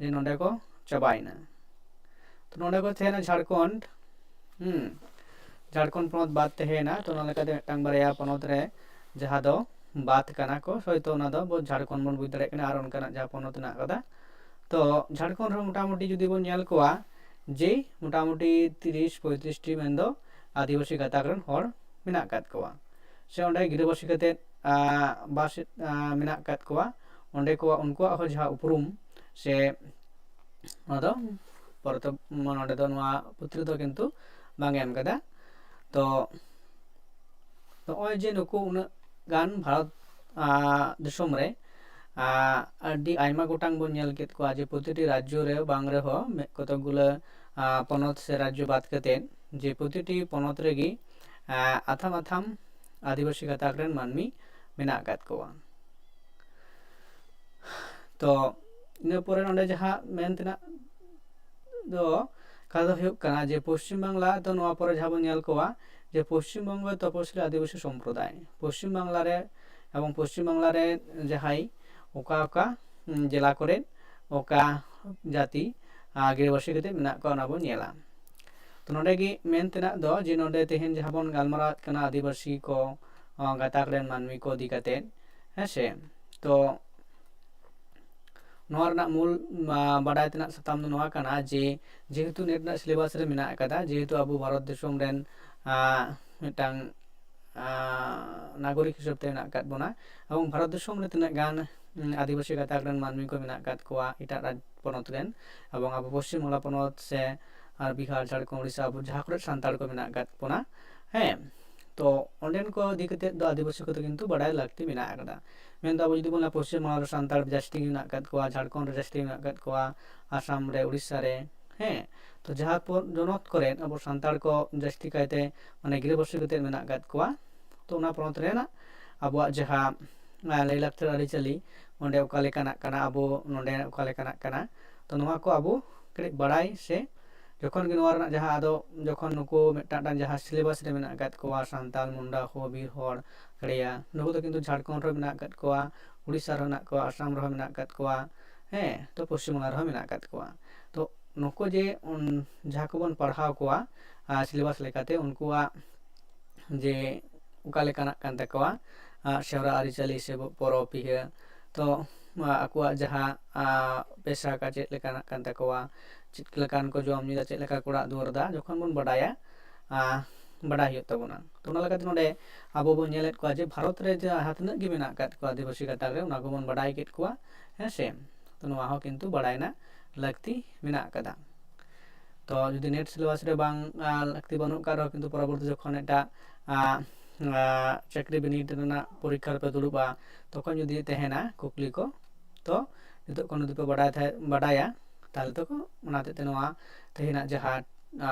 ᱡᱮ ᱱᱚᱰᱮ ᱠᱚ ᱪᱟᱵᱟᱭᱮᱱᱟ᱾ ᱛᱚ ᱱᱚᱰᱮ ᱠᱚ ᱛᱟᱦᱮᱸᱱᱟ ᱡᱷᱟᱲᱠᱷᱚᱸᱰ, ᱦᱩᱸ, ᱡᱷᱟᱲᱠᱷᱚᱸᱰ ᱯᱚᱱᱚᱛ ᱵᱟᱫ ᱛᱟᱦᱮᱸᱭᱮᱱᱟ᱾ ᱛᱚ ᱚᱱᱟ ᱞᱮᱠᱟᱛᱮ ᱢᱤᱫᱴᱟᱝ ᱵᱟᱨᱭᱟ ᱯᱚᱱᱚᱛ ᱨᱮ ᱡᱟᱦᱟᱸ ᱫᱚ ᱵᱟᱫ ᱠᱟᱱᱟ ᱠᱚ, ᱦᱚᱭᱛᱳ ᱚᱱᱟ ᱫᱚ ᱟᱵᱚ ᱡᱷᱟᱲᱠᱷᱚᱸᱰ ᱵᱚᱱ ᱵᱩᱡᱽ ᱫᱟᱲᱮᱭᱟᱜ ᱠᱟᱱᱟ ᱟᱨ ᱚᱱᱠᱟᱱᱟᱜ ᱡᱟᱦᱟᱸ ᱯᱚᱱᱚᱛ ᱢᱮᱱᱟᱜ ᱠᱟᱫᱟ᱾ ᱛᱚ ᱡᱷᱟᱲᱠᱷᱚᱸᱰ ᱨᱮ ᱢᱚᱴᱟᱢᱩᱴᱤ ᱡᱩᱫᱤ ᱵᱚᱱ ᱧᱮᱞ ᱠᱚᱣᱟ ᱡᱮ ᱢᱚᱴᱟᱢᱩᱴᱤ ᱛᱤᱨᱤᱥ ᱯᱚᱸᱭᱛᱨᱤᱥ ᱴᱤ ᱢᱮᱱᱫᱚ ᱟᱹᱫᱤᱵᱟᱹᱥᱤ ᱜᱟᱛᱟᱠ ᱨᱮᱱ ᱦᱚᱲ ᱢᱮᱱᱟᱜ ᱟᱠᱟᱫ ᱠᱚᱣᱟ, ᱥᱮ ᱚᱸᱰᱮ ᱜᱤᱨᱟᱹᱵᱟᱹᱥᱤ ᱠᱟᱛᱮᱫ ᱟᱸ, ᱵᱟᱥ ᱟᱸ, ᱢᱮᱱᱟᱜ ᱟᱠᱟᱫ ᱠᱚᱣᱟ᱾ ᱚᱸᱰᱮ ᱠᱚ ᱩᱱᱠᱩᱣᱟᱜ ᱦᱚᱸ ᱡᱟᱦᱟᱸ ᱩᱯᱨᱩᱢ ᱥᱮ ᱚᱱᱟ ᱫᱚ ᱯᱚᱨᱮᱛᱮ ᱱᱚᱰᱮ ᱫᱚ ᱱᱚᱣᱟ ᱯᱩᱛᱷᱤ ᱨᱮᱫᱚ ᱠᱤᱱᱛᱩ ᱵᱟᱝ ᱮ ᱮᱢ ᱠᱟᱫᱟ᱾ ᱛᱚ ᱱᱚᱜᱼᱚᱭ ᱡᱮ ᱱᱩᱠᱩ ᱩᱱᱟᱹᱜ ᱜᱟᱱ ᱵᱷᱟᱨᱚᱛ ᱟᱸ, ᱫᱤᱥᱚᱢ ᱨᱮ ᱟᱸ, ᱟᱹᱰᱤ ᱟᱭᱢᱟ ᱜᱚᱴᱟᱝ ᱵᱚᱱ ᱧᱮᱞ ᱠᱮᱫ ᱠᱚᱣᱟ ᱡᱮ ᱯᱨᱚᱛᱤᱴᱤ ᱨᱟᱡᱽᱡᱚ ᱨᱮ ᱵᱟᱝ ᱨᱮᱦᱚᱸ ᱢᱤᱫ ᱠᱚᱛᱚᱠ ᱜᱩᱞᱟᱹ ᱟᱸ, ᱯᱚᱱᱚᱛ ᱥᱮ ᱨᱟᱡᱽᱡᱚ ᱵᱟᱫ ᱠᱟᱛᱮᱫ ᱡᱮ ᱯᱨᱚᱛᱤᱴᱤ ᱯᱚᱱᱚᱛ ᱨᱮᱜᱮ ᱟᱸ, ᱟᱛᱷᱟᱢ ᱟᱛᱷᱟᱢ ᱟᱹᱫᱤᱵᱟᱹᱥᱤ ᱜᱟᱛᱟᱠ ᱨᱮᱱ ᱢᱟᱹᱱᱢᱤ ᱢᱮᱱᱟᱜ ᱟᱠᱟᱫ ᱠᱚᱣᱟ᱾ ᱛᱚ ᱤᱱᱟᱹ ᱯᱚᱨᱮ ᱱᱚᱰᱮ ᱡᱟᱦᱟᱸ ᱢᱮᱱ ᱛᱮᱱᱟᱜ ᱫᱚ ᱠᱟᱛᱷᱟ ᱫᱚ ᱦᱩᱭᱩᱜ ᱠᱟᱱᱟ ᱡᱮ ᱯᱚᱥᱪᱤᱢ ᱵᱟᱝᱞᱟ ᱫᱚ ᱱᱚᱣᱟ ᱯᱚᱨᱮ ᱡᱟᱦᱟᱸ ᱵᱚᱱ ᱧᱮᱞ ᱠᱚᱣᱟ ᱡᱮ ᱯᱚᱥᱪᱤᱢ ᱵᱚᱝᱜᱚ ᱛᱚᱯᱚᱥᱤᱞᱤ ᱟᱹᱫᱤᱵᱟᱹᱥᱤ ᱥᱚᱢᱯᱨᱚᱫᱟᱭ, ᱯᱚᱥᱪᱤᱢ ᱵᱟᱝᱞᱟ ᱨᱮ ᱮᱵᱚᱝ ᱯᱚᱥᱪᱤᱢ ᱵᱟᱝᱞᱟ ᱨᱮ ᱡᱟᱦᱟᱸᱭ ᱚᱠᱟ ᱚᱠᱟ ᱩᱸ, ᱡᱮᱞᱟ ᱠᱚᱨᱮ ᱚᱠᱟ ᱡᱟᱹᱛᱤ ᱟᱸ, ᱜᱤᱨᱟᱹᱵᱟᱹᱥᱤ ᱠᱟᱛᱮ ᱢᱮᱱᱟᱜ ᱠᱚᱣᱟ ᱚᱱᱟ ᱵᱚᱱ ᱧᱮᱞᱟ᱾ ᱛᱚ ᱱᱚᱰᱮ ᱜᱮ ᱢᱮᱱ ᱛᱮᱱᱟᱜ ᱫᱚ ᱡᱮ ᱱᱚᱰᱮ ᱛᱮᱦᱮᱧ ᱡᱟᱦᱟᱸ ᱵᱚᱱ ᱜᱟᱞᱢᱟᱨᱟᱣᱮᱫ ᱠᱟᱱᱟ ᱟᱹᱫᱤᱵᱟᱹᱥᱤ ᱠᱚ ᱟᱸ, ᱜᱟᱛᱟᱠ ᱨᱮᱱ ᱢᱟᱹᱱᱢᱤ ᱠᱚ ᱤᱫᱤ ᱠᱟᱛᱮ, ᱦᱮᱸ ᱥᱮ? ᱛᱚ ᱱᱚᱣᱟ ᱨᱮᱱᱟᱜ ᱢᱩᱞ ᱟᱸ, ᱵᱟᱰᱟᱭ ᱛᱮᱱᱟᱜ ᱥᱟᱛᱟᱢ ᱫᱚ ᱱᱚᱣᱟ ᱠᱟᱱᱟ ᱡᱮ ᱡᱮᱦᱮᱛᱩ ᱱᱮᱴ ᱨᱮᱱᱟᱜ ᱥᱤᱞᱮᱵᱟᱥ ᱨᱮ ᱢᱮᱱᱟᱜ ᱟᱠᱟᱫᱟ, ᱡᱮᱦᱮᱛᱩ ᱟᱵᱚ ᱵᱷᱟᱨᱚᱛ ᱫᱤᱥᱚᱢ ᱨᱮᱱ ᱟᱸ, ᱢᱤᱫᱴᱟᱝ ᱟᱸ, ᱱᱟᱜᱚᱨᱤᱠ ᱦᱤᱥᱟᱹᱵ ᱛᱮ ᱢᱮᱱᱟᱜ ᱟᱠᱟᱫ ᱵᱚᱱᱟ ᱮᱵᱚᱝ ᱵᱷᱟᱨᱚᱛ ᱫᱤᱥᱚᱢ ᱨᱮ ᱛᱤᱱᱟᱹᱜ ᱜᱟᱱ ᱩᱸ, ᱟᱹᱫᱤᱵᱟᱹᱥᱤ ᱜᱟᱛᱟᱠ ᱨᱮᱱ ᱢᱟᱹᱱᱢᱤ ᱠᱚ ᱢᱮᱱᱟᱜ ᱟᱠᱟᱫ ᱠᱚᱣᱟ ᱮᱴᱟᱜ ᱨᱟᱡᱽ ᱯᱚᱱᱚᱛ ᱨᱮᱱ ᱮᱵᱚᱝ ᱟᱵᱚ ᱯᱚᱥᱪᱤᱢ ᱵᱟᱝᱞᱟ ᱯᱚᱱᱚᱛ ᱥᱮ ᱟᱨ ᱵᱤᱦᱟᱨ, ᱡᱷᱟᱲᱠᱷᱚᱸᱰ, ᱩᱲᱤᱥᱥᱟ, ᱟᱵᱚ ᱡᱟᱦᱟᱸ ᱠᱚᱨᱮ ᱥᱟᱱᱛᱟᱲ ᱠᱚ ᱢᱮᱱᱟᱜ ᱟᱠᱟᱫ ᱵᱚᱱᱟ, ᱦᱮᱸ, ᱛᱚ ᱚᱸᱰᱮᱱ ᱠᱚ ᱤᱫᱤ ᱠᱟᱛᱮᱫ ᱫᱚ ᱟᱹᱫᱤᱵᱟᱹᱥᱤ ᱠᱚᱫᱚ ᱠᱤᱱᱛᱩ ᱵᱟᱰᱟᱭ ᱞᱟᱹᱠᱛᱤ ᱢᱮᱱᱟᱜ ᱟᱠᱟᱫᱟ᱾ ᱢᱮᱱᱫᱚ ᱟᱵᱚ ᱡᱩᱫᱤ ᱵᱚᱱ ᱞᱟᱹᱭᱟ ᱯᱚᱥᱪᱤᱢ ᱵᱟᱝᱞᱟ ᱨᱮ ᱥᱟᱱᱛᱟᱲ ᱡᱟᱹᱥᱛᱤ ᱜᱮ ᱢᱮᱱᱟᱜ ᱟᱠᱟᱫ ᱠᱚᱣᱟ, ᱡᱷᱟᱲᱠᱷᱚᱸᱰ ᱨᱮ ᱡᱟᱹᱥᱛᱤ ᱜᱮ ᱢᱮᱱᱟᱜ ᱟᱠᱟᱫ ᱠᱚᱣᱟ, ᱟᱥᱟᱢ ᱨᱮ, ᱩᱲᱤᱥᱥᱟ ᱨᱮ, ᱦᱮᱸ, ᱛᱚ ᱡᱟᱦᱟᱸ ᱯᱚᱱᱚᱛ ᱠᱚᱨᱮ ᱟᱵᱚ ᱥᱟᱱᱛᱟᱲ ᱠᱚ ᱡᱟᱹᱥᱛᱤ ᱠᱟᱭᱛᱮ ᱢᱟᱱᱮ ᱜᱤᱨᱟᱹᱵᱟᱹᱥᱤ ᱠᱟᱛᱮᱫ ᱢᱮᱱᱟᱜ ᱟᱠᱟᱫ ᱠᱚᱣᱟ, ᱛᱚ ᱚᱱᱟ ᱯᱚᱱᱚᱛ ᱨᱮᱱᱟᱜ ᱟᱵᱚᱣᱟᱜ ᱡᱟᱦᱟᱸ ᱟᱸ, ᱞᱟᱹᱭᱼᱞᱟᱠᱪᱟᱨ ᱟᱹᱨᱤᱪᱟᱹᱞᱤ ᱚᱸᱰᱮ ᱚᱠᱟ ᱞᱮᱠᱟᱱᱟᱜ ᱠᱟᱱᱟ, ᱟᱵᱚ ᱱᱚᱰᱮ ᱚᱠᱟ ᱞᱮᱠᱟᱱᱟᱜ ᱠᱟᱱᱟ, ᱛᱚ ᱱᱚᱣᱟ ᱠᱚ ᱟᱵᱚ ᱠᱟᱹᱴᱤᱡ ᱵᱟᱲᱟᱭ ᱥᱮ ᱡᱚᱠᱷᱚᱱ ᱜᱮ ᱱᱚᱣᱟ ᱨᱮᱱᱟᱜ ᱡᱟᱦᱟᱸ ᱟᱫᱚ ᱡᱚᱠᱷᱚᱱ ᱱᱩᱠᱩ ᱢᱤᱫᱴᱟᱝ ᱢᱤᱫᱴᱟᱝ ᱡᱟᱦᱟᱸ ᱥᱤᱞᱮᱵᱟᱥ ᱨᱮ ᱢᱮᱱᱟᱜ ᱟᱠᱟᱫ ᱠᱚᱣᱟ, ᱥᱟᱱᱛᱟᱲ, ᱢᱩᱱᱰᱟ, ᱦᱳ, ᱵᱤᱨ ᱦᱚᱲ, ᱠᱷᱟᱲᱭᱟ, ᱱᱩᱠᱩ ᱫᱚ ᱠᱤᱱᱛᱩ ᱡᱷᱟᱲᱠᱷᱚᱸᱰ ᱨᱮ ᱢᱮᱱᱟᱜ ᱟᱠᱟᱫ ᱠᱚᱣᱟ, ᱩᱲᱤᱥᱥᱟ ᱨᱮ ᱢᱮᱱᱟᱜ ᱠᱚᱣᱟ, ᱟᱥᱟᱢ ᱨᱮᱦᱚᱸ ᱢᱮᱱᱟᱜ ᱟᱠᱟᱫ ᱠᱚᱣᱟ, ᱦᱮᱸ, ᱛᱚ ᱯᱚᱥᱪᱤᱢ ᱵᱟᱝᱞᱟ ᱨᱮᱦᱚᱸ ᱢᱮᱱᱟᱜ ᱟᱠᱟᱫ ᱠᱚᱣᱟ᱾ ᱛᱚ ᱱᱩᱠᱩ ᱡᱮ ᱩᱱ, ᱡᱟᱦᱟᱸ ᱠᱚᱵᱚᱱ ᱯᱟᱲᱦᱟᱣ ᱠᱚᱣᱟ ᱟᱨ ᱥᱤᱞᱮᱵᱟᱥ ᱞᱮᱠᱟᱛᱮ ᱩᱱᱠᱩᱣᱟᱜ ᱡᱮ ᱚᱠᱟ ᱞᱮᱠᱟᱱᱟᱜ ᱠᱟᱱ ᱛᱟᱠᱚᱣᱟ, ᱥᱮᱨᱣᱟ ᱟᱹᱨᱤᱪᱟᱹᱞᱤ ᱥᱮ ᱯᱚᱨᱚᱵᱽ ᱯᱤᱦᱟᱹ, ᱛᱚ ᱟᱠᱚᱣᱟᱜ ᱡᱟᱦᱟᱸ ᱯᱮᱥᱟ ᱠᱟ ᱪᱮᱫ ᱞᱮᱠᱟᱱᱟᱜ ᱠᱟᱱ ᱛᱟᱠᱚᱣᱟ, ᱪᱮᱫ ᱞᱮᱠᱟᱱ ᱠᱚ ᱡᱚᱢ ᱧᱩᱭᱟ, ᱪᱮᱫ ᱞᱮᱠᱟ ᱠᱚ ᱚᱲᱟᱜ ᱫᱩᱣᱟᱹᱨ ᱫᱟ, ᱡᱚᱠᱷᱚᱱ ᱵᱚᱱ ᱵᱟᱰᱟᱭᱟ, ᱵᱟᱰᱟᱭ ᱦᱩᱭᱩᱜ ᱛᱟᱵᱚᱱᱟ᱾ ᱛᱚ ᱚᱱᱟ ᱞᱮᱠᱟᱛᱮ ᱱᱚᱰᱮ ᱟᱵᱚ ᱵᱚᱱ ᱧᱮᱞᱮᱫ ᱠᱚᱣᱟ ᱡᱮ ᱵᱷᱟᱨᱚᱛ ᱨᱮ ᱡᱟᱦᱟᱸ ᱛᱤᱱᱟᱹᱜ ᱜᱮ ᱢᱮᱱᱟᱜ ᱟᱠᱟᱫ ᱠᱚᱣᱟ ᱟᱹᱫᱤᱵᱟᱹᱥᱤ ᱜᱟᱛᱟᱠ ᱨᱮ, ᱚᱱᱟ ᱠᱚᱵᱚᱱ ᱵᱟᱰᱟᱭ ᱠᱮᱫ ᱠᱚᱣᱟ, ᱦᱮᱸ ᱥᱮ᱾ ᱛᱚ ᱱᱚᱣᱟ ᱦᱚᱸ ᱠᱤᱱᱛᱩ ᱵᱟᱰᱟᱭ ᱨᱮᱱᱟᱜ ᱞᱟᱹᱠᱛᱤ ᱢᱮᱱᱟᱜ ᱟᱠᱟᱫᱟ᱾ ᱛᱚ ᱡᱩᱫᱤ ᱱᱮᱴ ᱥᱤᱞᱮᱵᱟᱥ ᱨᱮ ᱵᱟᱝ ᱞᱟᱹᱠᱛᱤ ᱵᱟᱹᱱᱩᱜ ᱟᱠᱟᱫ ᱨᱮᱦᱚᱸ, ᱠᱤᱱᱛᱩ ᱯᱚᱨᱚᱵᱚᱨᱛᱤ ᱡᱚᱠᱷᱚᱱ ᱮᱴᱟᱜ ᱪᱟᱹᱠᱨᱤ ᱵᱤᱱᱤᱰ ᱨᱮᱱᱟᱜ ᱯᱚᱨᱤᱠᱠᱷᱟ ᱨᱮᱯᱮ ᱫᱩᱲᱩᱵᱼᱟ, ᱛᱚᱠᱷᱚᱱ ᱡᱩᱫᱤ ᱛᱟᱦᱮᱱᱟ ᱠᱩᱠᱞᱤ ᱠᱚ, ᱛᱚ ᱱᱤᱛᱚᱜ ᱠᱷᱚᱱ ᱡᱩᱫᱤ ᱯᱮ ᱵᱟᱰᱟᱭ ᱛᱟᱦᱮᱸ, ᱵᱟᱰᱟᱭᱟ, ᱛᱟᱦᱚᱞᱮ ᱛᱚ ᱚᱱᱟ ᱦᱚᱛᱮᱡ ᱛᱮ ᱱᱚᱣᱟ ᱛᱮᱦᱮᱧᱟᱜ ᱡᱟᱦᱟᱸ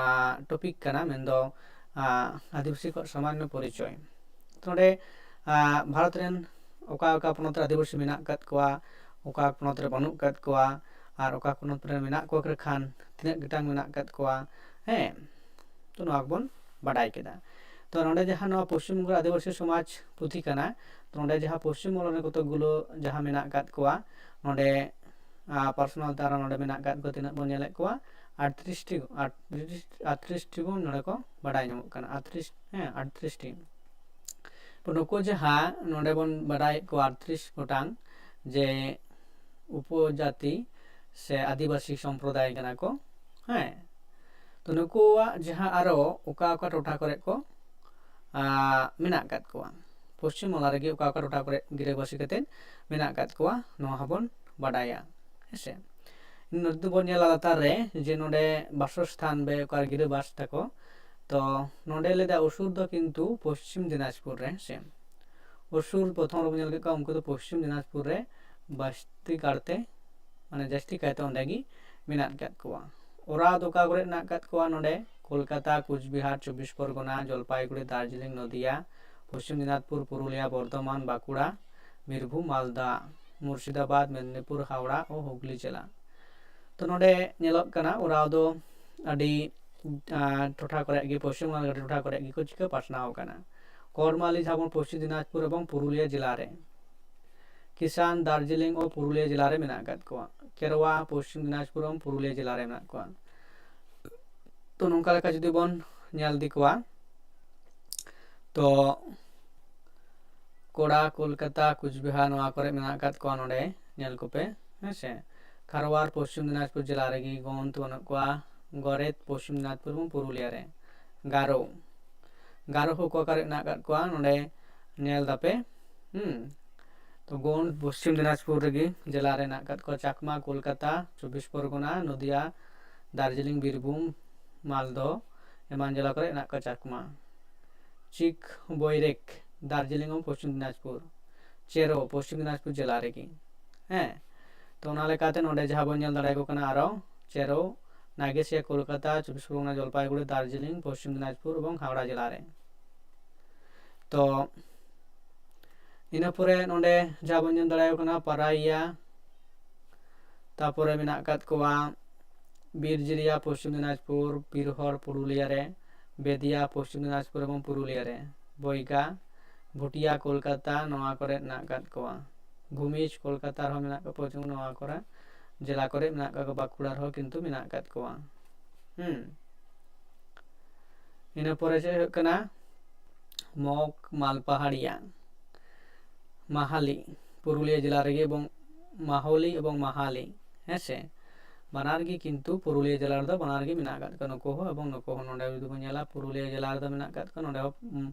ᱴᱚᱯᱤᱠ ᱠᱟᱱᱟ, ᱢᱮᱱᱫᱚ ᱟᱹᱫᱤᱵᱟᱹᱥᱤ ᱠᱚᱣᱟᱜ ᱥᱟᱢᱟᱱᱱᱚ ᱯᱚᱨᱤᱪᱚᱭ, ᱱᱚᱰᱮ ᱵᱷᱟᱨᱚᱛ ᱨᱮᱱ ᱚᱠᱟ ᱚᱠᱟ ᱯᱚᱱᱚᱛ ᱨᱮ ᱟᱹᱫᱤᱵᱟᱹᱥᱤ ᱢᱮᱱᱟᱜ ᱟᱠᱟᱫ ᱠᱚᱣᱟ, ᱚᱠᱟ ᱯᱚᱱᱚᱛ ᱨᱮ ᱵᱟᱹᱱᱩᱜ ᱟᱠᱟᱫ ᱠᱚᱣᱟ, ᱟᱨ ᱚᱠᱟ ᱯᱚᱱᱚᱛ ᱨᱮ ᱢᱮᱱᱟᱜ ᱠᱚ ᱠᱷᱟᱱ ᱛᱤᱱᱟᱹᱜ ᱜᱚᱴᱟᱝ ᱢᱮᱱᱟᱜ ᱟᱠᱟᱫ ᱠᱚᱣᱟ, ᱦᱮᱸ, ᱛᱚ ᱱᱚᱣᱟ ᱠᱚᱵᱚᱱ ᱵᱟᱰᱟᱭ ᱠᱮᱫᱟ᱾ ᱛᱚ ᱱᱚᱰᱮ ᱡᱟᱦᱟᱸ ᱱᱚᱣᱟ ᱯᱚᱥᱪᱤᱢ ᱵᱚᱝᱜᱚ ᱟᱹᱫᱤᱵᱟᱹᱥᱤ ᱥᱚᱢᱟᱡᱽ ᱯᱩᱛᱷᱤ ᱠᱟᱱᱟ, ᱛᱚ ᱱᱚᱰᱮ ᱡᱟᱦᱟᱸ ᱯᱚᱥᱪᱤᱢ ᱵᱚᱝᱜᱚ ᱨᱮ ᱠᱚᱛᱚᱠ ᱜᱩᱞᱳ ᱡᱟᱦᱟᱸ ᱢᱮᱱᱟᱜ ᱟᱠᱟᱫ ᱠᱚᱣᱟ, ᱱᱚᱰᱮ ᱯᱟᱨᱥᱚᱱᱟᱞ ᱛᱟᱨᱟ ᱱᱚᱰᱮ ᱢᱮᱱᱟᱜ ᱟᱠᱟᱫ ᱠᱚᱣᱟ, ᱛᱤᱱᱟᱹᱜ ᱵᱚᱱ ᱧᱮᱞᱮᱫ ᱠᱚᱣᱟ, ᱟᱴᱛᱨᱤᱥ ᱴᱤ, ᱟᱴᱛᱨᱤᱥ ᱴᱤ ᱵᱚᱱ ᱱᱚᱰᱮ ᱠᱚ ᱵᱟᱰᱟᱭ ᱧᱟᱢᱚᱜ ᱠᱟᱱᱟ, ᱟᱴᱛᱨᱤᱥ, ᱦᱮᱸ, ᱟᱴᱛᱨᱤᱥ ᱴᱤ᱾ ᱛᱚ ᱱᱩᱠᱩ ᱡᱟᱦᱟᱸ ᱱᱚᱰᱮ ᱵᱚᱱ ᱵᱟᱰᱟᱭᱮᱫ ᱠᱚᱣᱟ ᱟᱴᱛᱨᱤᱥ ᱜᱚᱴᱟᱝ, ᱡᱮ ᱩᱯᱚᱡᱟᱛᱤ ᱥᱮ ᱟᱹᱫᱤᱵᱟᱹᱥᱤ ᱥᱚᱢᱯᱨᱚᱫᱟᱭ ᱠᱟᱱᱟ ᱠᱚ, ᱦᱮᱸ᱾ ᱛᱚ ᱱᱩᱠᱩᱣᱟᱜ ᱡᱟᱦᱟᱸ ᱟᱨᱚ ᱚᱠᱟ ᱚᱠᱟ ᱴᱚᱴᱷᱟ ᱠᱚᱨᱮ ᱠᱚ ᱢᱮᱱᱟᱜ ᱟᱠᱟᱫ ᱠᱚᱣᱟ, ᱯᱚᱥᱪᱤᱢ ᱵᱟᱝᱞᱟ ᱨᱮᱜᱮ ᱚᱠᱟ ᱚᱠᱟ ᱴᱚᱴᱷᱟ ᱠᱚᱨᱮ ᱜᱤᱨᱟᱹᱵᱟᱹᱥᱤ ᱠᱟᱛᱮᱫ ᱢᱮᱱᱟᱜ ᱟᱠᱟᱫ ᱠᱚᱣᱟ, ᱱᱚᱣᱟ ᱦᱚᱸᱵᱚᱱ ᱵᱟᱰᱟᱭᱟ, ᱦᱮᱸᱥᱮ᱾ ᱱᱚᱛᱮ ᱵᱚᱱ ᱧᱮᱞᱟ ᱞᱟᱛᱟᱨ ᱨᱮ ᱡᱮ ᱱᱚᱰᱮ ᱵᱟᱥᱚᱥᱛᱷᱟᱱ ᱵᱮ ᱚᱠᱟ ᱜᱤᱨᱟᱹᱵᱟᱥ ᱛᱟᱠᱚ, ᱛᱚ ᱱᱚᱰᱮ ᱞᱟᱹᱭᱫᱟ ᱩᱥᱩᱨ ᱫᱚ ᱠᱤᱱᱛᱩ ᱯᱚᱥᱪᱤᱢ ᱫᱤᱱᱟᱡᱽᱯᱩᱨ ᱨᱮ, ᱦᱮᱸᱥᱮ᱾ ᱩᱥᱩᱨ ᱯᱨᱚᱛᱷᱚᱢ ᱨᱮᱵᱚᱱ ᱧᱮᱞ ᱠᱮᱫ ᱠᱚᱣᱟ, ᱩᱱᱠᱩ ᱫᱚ ᱯᱚᱥᱪᱤᱢ ᱫᱤᱱᱟᱡᱽᱯᱩᱨ ᱨᱮ ᱵᱟᱹᱲᱛᱤ ᱠᱟᱨᱛᱮ, ᱢᱟᱱᱮ ᱡᱟᱹᱥᱛᱤ ᱠᱟᱭᱛᱮ ᱚᱸᱰᱮ ᱜᱮ ᱢᱮᱱᱟᱜ ᱟᱠᱟᱫ ᱠᱚᱣᱟ᱾ ᱚᱨᱟᱣ ᱫᱚ ᱚᱠᱟ ᱠᱚᱨᱮ ᱢᱮᱱᱟᱜ ᱟᱠᱟᱫ ᱠᱚᱣᱟ? ᱱᱚᱰᱮ ᱠᱳᱞᱠᱟᱛᱟ, ᱠᱳᱪᱵᱤᱦᱟᱨ, ᱪᱚᱵᱵᱤᱥ ᱯᱚᱨᱜᱚᱱᱟ, ᱡᱚᱞᱯᱟᱭᱜᱩᱲᱤ, ᱫᱟᱨᱡᱤᱞᱤᱝ, ᱱᱚᱫᱤᱭᱟ, ᱯᱚᱥᱪᱤᱢ ᱫᱤᱱᱟᱡᱽᱯᱩᱨ, ᱯᱩᱨᱩᱞᱤᱭᱟ, ᱵᱚᱨᱫᱷᱚᱢᱟᱱ, ᱵᱟᱸᱠᱩᱲᱟ, ᱵᱤᱨᱵᱷᱩᱢ, ᱢᱟᱞᱫᱟ, ᱢᱩᱨᱥᱤᱫᱟᱵᱟᱫᱽ, ᱢᱮᱫᱽᱱᱤᱯᱩᱨ, ᱦᱟᱣᱲᱟ ᱚ ᱦᱩᱜᱽᱞᱤ ᱡᱮᱞᱟ᱾ ᱛᱚ ᱱᱚᱰᱮ ᱧᱮᱞᱚᱜ ᱠᱟᱱᱟ ᱚᱨᱟᱣ ᱫᱚ ᱟᱹᱰᱤ ᱴᱚᱴᱷᱟ ᱠᱚᱨᱮ ᱜᱮ, ᱯᱚᱥᱪᱤᱢ ᱵᱟᱝᱞᱟ ᱴᱚᱴᱷᱟ ᱠᱚᱨᱮ ᱜᱮᱠᱚ ᱪᱤᱠᱟᱹ ᱯᱟᱥᱱᱟᱣ ᱟᱠᱟᱱᱟ᱾ ᱠᱚᱨᱢᱟᱞᱤ ᱡᱟᱦᱟᱸ ᱵᱚᱱ ᱯᱚᱥᱪᱤᱢ ᱫᱤᱱᱟᱡᱽᱯᱩᱨ ᱮᱵᱚᱝ ᱯᱩᱨᱩᱞᱤᱭᱟᱹ ᱡᱮᱞᱟ ᱨᱮ, ᱠᱤᱥᱟᱱ ᱫᱟᱨᱡᱤᱞᱤᱝ ᱚ ᱯᱩᱨᱩᱞᱤᱭᱟᱹ ᱡᱮᱞᱟ ᱨᱮ ᱢᱮᱱᱟᱜ ᱟᱠᱟᱫ ᱠᱚᱣᱟ᱾ ᱠᱮᱨᱣᱟ ᱯᱚᱥᱪᱤᱢ ᱫᱤᱱᱟᱡᱽᱯᱩᱨ ᱮᱵᱚᱝ ᱯᱩᱨᱩᱞᱤᱭᱟᱹ ᱡᱮᱞᱟ ᱨᱮ ᱢᱮᱱᱟᱜ ᱠᱚᱣᱟ᱾ ᱛᱚ ᱱᱚᱝᱠᱟ ᱞᱮᱠᱟ ᱡᱩᱫᱤ ᱵᱚᱱ ᱧᱮᱞ ᱤᱫᱤ ᱠᱚᱣᱟ, ᱛᱚ ᱠᱚᱲᱟ, ᱠᱳᱞᱠᱟᱛᱟ, ᱠᱩᱪᱵᱤᱦᱟᱨ, ᱱᱚᱣᱟ ᱠᱚᱨᱮ ᱢᱮᱱᱟᱜ ᱟᱠᱟᱫ ᱠᱚᱣᱟ᱾ ᱱᱚᱰᱮ ᱧᱮᱞ ᱠᱚᱯᱮ, ᱦᱮᱸ ᱥᱮ᱾ ᱠᱷᱟᱨᱣᱟᱨ ᱯᱚᱥᱪᱤᱢ ᱫᱤᱱᱟᱡᱽᱯᱩᱨ ᱡᱮᱞᱟ ᱨᱮᱜᱮ, ᱜᱳᱸᱫ ᱵᱟᱹᱱᱩᱜ ᱠᱚᱣᱟ, ᱜᱚᱨᱮᱫ ᱯᱚᱥᱪᱤᱢ ᱫᱤᱱᱟᱡᱽᱯᱩᱨ ᱮᱵᱚᱝ ᱯᱩᱨᱩᱞᱤᱭᱟ ᱨᱮ᱾ ᱜᱟᱨᱳ, ᱜᱟᱨᱳ ᱦᱚᱸ ᱚᱠᱟ ᱚᱠᱟᱨᱮ ᱢᱮᱱᱟᱜ ᱟᱠᱟᱫ ᱠᱚᱣᱟ ᱱᱚᱰᱮ ᱧᱮᱞ ᱫᱟᱯᱮ᱾ ᱦᱩᱸ, ᱛᱚ ᱜᱳᱸᱫ ᱯᱚᱥᱪᱤᱢ ᱫᱤᱱᱟᱡᱽᱯᱩᱨ ᱨᱮᱜᱮ ᱡᱮᱞᱟ ᱨᱮ ᱢᱮᱱᱟᱜ ᱟᱠᱟᱫ ᱠᱚᱣᱟ᱾ ᱪᱟᱠᱢᱟ, ᱠᱳᱞᱠᱟᱛᱟ, ᱪᱚᱵᱵᱤᱥ ᱯᱚᱨᱜᱚᱱᱟ, ᱱᱚᱫᱤᱭᱟ, ᱫᱟᱨᱡᱤᱞᱤᱝ, ᱵᱤᱨᱵᱷᱩᱢ, ᱢᱟᱞᱫᱚ ᱮᱢᱟᱱ ᱡᱮᱞᱟ ᱠᱚᱨᱮ ᱢᱮᱱᱟᱜ ᱠᱚᱣᱟ ᱪᱟᱠᱢᱟ᱾ ᱪᱤᱠ, ᱵᱳᱭᱨᱮᱠ, ᱫᱟᱨᱡᱤᱞᱤᱝ ᱮᱵᱚᱝ ᱯᱚᱥᱪᱤᱢ ᱫᱤᱱᱟᱡᱽᱯᱩᱨ᱾ ᱪᱮᱨᱳ ᱯᱚᱥᱪᱤᱢ ᱫᱤᱱᱟᱡᱽᱯᱩᱨ ᱡᱮᱞᱟ ᱨᱮᱜᱮ᱾ ᱦᱮᱸ, ᱛᱚ ᱚᱱᱟ ᱞᱮᱠᱟᱛᱮ ᱱᱚᱰᱮ ᱡᱟᱦᱟᱸ ᱵᱚᱱ ᱧᱮᱞ ᱫᱟᱲᱮᱭᱟᱠᱚ ᱠᱟᱱᱟ ᱟᱨᱚ ᱪᱮᱨᱳ, ᱱᱟᱜᱮᱥᱤᱭᱟ, ᱠᱳᱞᱠᱟᱛᱟ, ᱪᱚᱵᱵᱤᱥ ᱯᱚᱨᱜᱚᱱᱟ, ᱡᱚᱞᱯᱟᱭᱜᱩᱲᱤ, ᱫᱟᱨᱡᱤᱞᱤᱝ, ᱯᱚᱥᱪᱤᱢ ᱫᱤᱱᱟᱡᱽᱯᱩᱨ ᱮᱵᱚᱝ ᱦᱟᱣᱲᱟ ᱡᱮᱞᱟ ᱨᱮ᱾ ᱛᱚ ᱤᱱᱟᱹ ᱯᱚᱨᱮ ᱱᱚᱰᱮ ᱡᱟᱦᱟᱸ ᱵᱚᱱ ᱧᱮᱞ ᱫᱟᱲᱮᱭᱟᱠᱚ ᱠᱟᱱᱟ ᱯᱟᱨᱟᱭᱟ, ᱛᱟᱯᱚᱨᱮ ᱢᱮᱱᱟᱜ ᱟᱠᱟᱫ ᱠᱚᱣᱟ ᱵᱤᱨᱡᱤᱞᱤᱭᱟ ᱯᱚᱥᱪᱤᱢ ᱫᱤᱱᱟᱡᱽᱯᱩᱨ, ᱵᱤᱨᱦᱚᱲ ᱯᱩᱨᱩᱞᱤᱭᱟ ᱨᱮ, ᱵᱮᱫᱤᱭᱟ ᱯᱚᱥᱪᱤᱢ ᱫᱤᱱᱟᱡᱽᱯᱩᱨ ᱮᱵᱚᱝ ᱯᱩᱨᱩᱞᱤᱭᱟ ᱨᱮ, ᱵᱚᱭᱜᱟ, ᱵᱷᱩᱴᱤᱭᱟ ᱠᱳᱞᱠᱟᱛᱟ, ᱱᱚᱣᱟ ᱠᱚᱨᱮ ᱢᱮᱱᱟᱜ ᱟᱠᱟᱫ ᱠᱚᱣᱟ᱾ ᱵᱷᱩᱢᱤᱡᱽ ᱠᱳᱞᱠᱟᱛᱟ ᱨᱮᱦᱚᱸ ᱢᱮᱱᱟᱜ ᱠᱚᱣᱟ, ᱯᱚᱥᱪᱤᱢ ᱱᱚᱣᱟ ᱠᱚᱨᱮ ᱡᱮᱞᱟ ᱠᱚᱨᱮ ᱢᱮᱱᱟᱜ ᱠᱟᱜ ᱠᱚᱣᱟ, ᱵᱟᱸᱠᱩᱲᱟ ᱨᱮᱦᱚᱸ ᱠᱤᱱᱛᱩ ᱢᱮᱱᱟᱜ ᱟᱠᱟᱫ ᱠᱚᱣᱟ᱾ ᱦᱩᱸ, ᱤᱱᱟᱹ ᱯᱚᱨᱮ ᱪᱮᱫ ᱦᱩᱭᱩᱜ ᱠᱟᱱᱟ, ᱢᱚᱜᱽ ᱢᱟᱞᱯᱟᱦᱟᱲᱤᱭᱟ, ᱢᱟᱦᱟᱞᱤ, ᱯᱩᱨᱩᱞᱤᱭᱟᱹ ᱡᱮᱞᱟ ᱨᱮᱜᱮ, ᱮᱵᱚᱝ ᱢᱟᱦᱚᱞᱤ ᱮᱵᱚᱝ ᱢᱟᱦᱟᱞᱤ, ᱦᱮᱸ ᱥᱮ, ᱵᱟᱱᱟᱨ ᱜᱮ ᱠᱤᱱᱛᱩ ᱯᱩᱨᱩᱞᱤᱭᱟᱹ ᱡᱮᱞᱟ ᱨᱮᱫᱚ ᱵᱟᱱᱟᱨ ᱜᱮ ᱢᱮᱱᱟᱜ ᱟᱠᱟᱫ ᱠᱚᱣᱟ, ᱱᱩᱠᱩ ᱦᱚᱸ ᱮᱵᱚᱝ ᱱᱩᱠᱩ ᱦᱚᱸ᱾ ᱱᱚᱰᱮ ᱡᱩᱫᱤ ᱵᱚᱱ ᱧᱮᱞᱟ, ᱯᱩᱨᱩᱞᱤᱭᱟᱹ ᱡᱮᱞᱟ ᱨᱮᱫᱚ ᱢᱮᱱᱟᱜ ᱟᱠᱟᱫ ᱠᱚᱣᱟ, ᱱᱚᱰᱮ ᱦᱚᱸ, ᱩᱢ,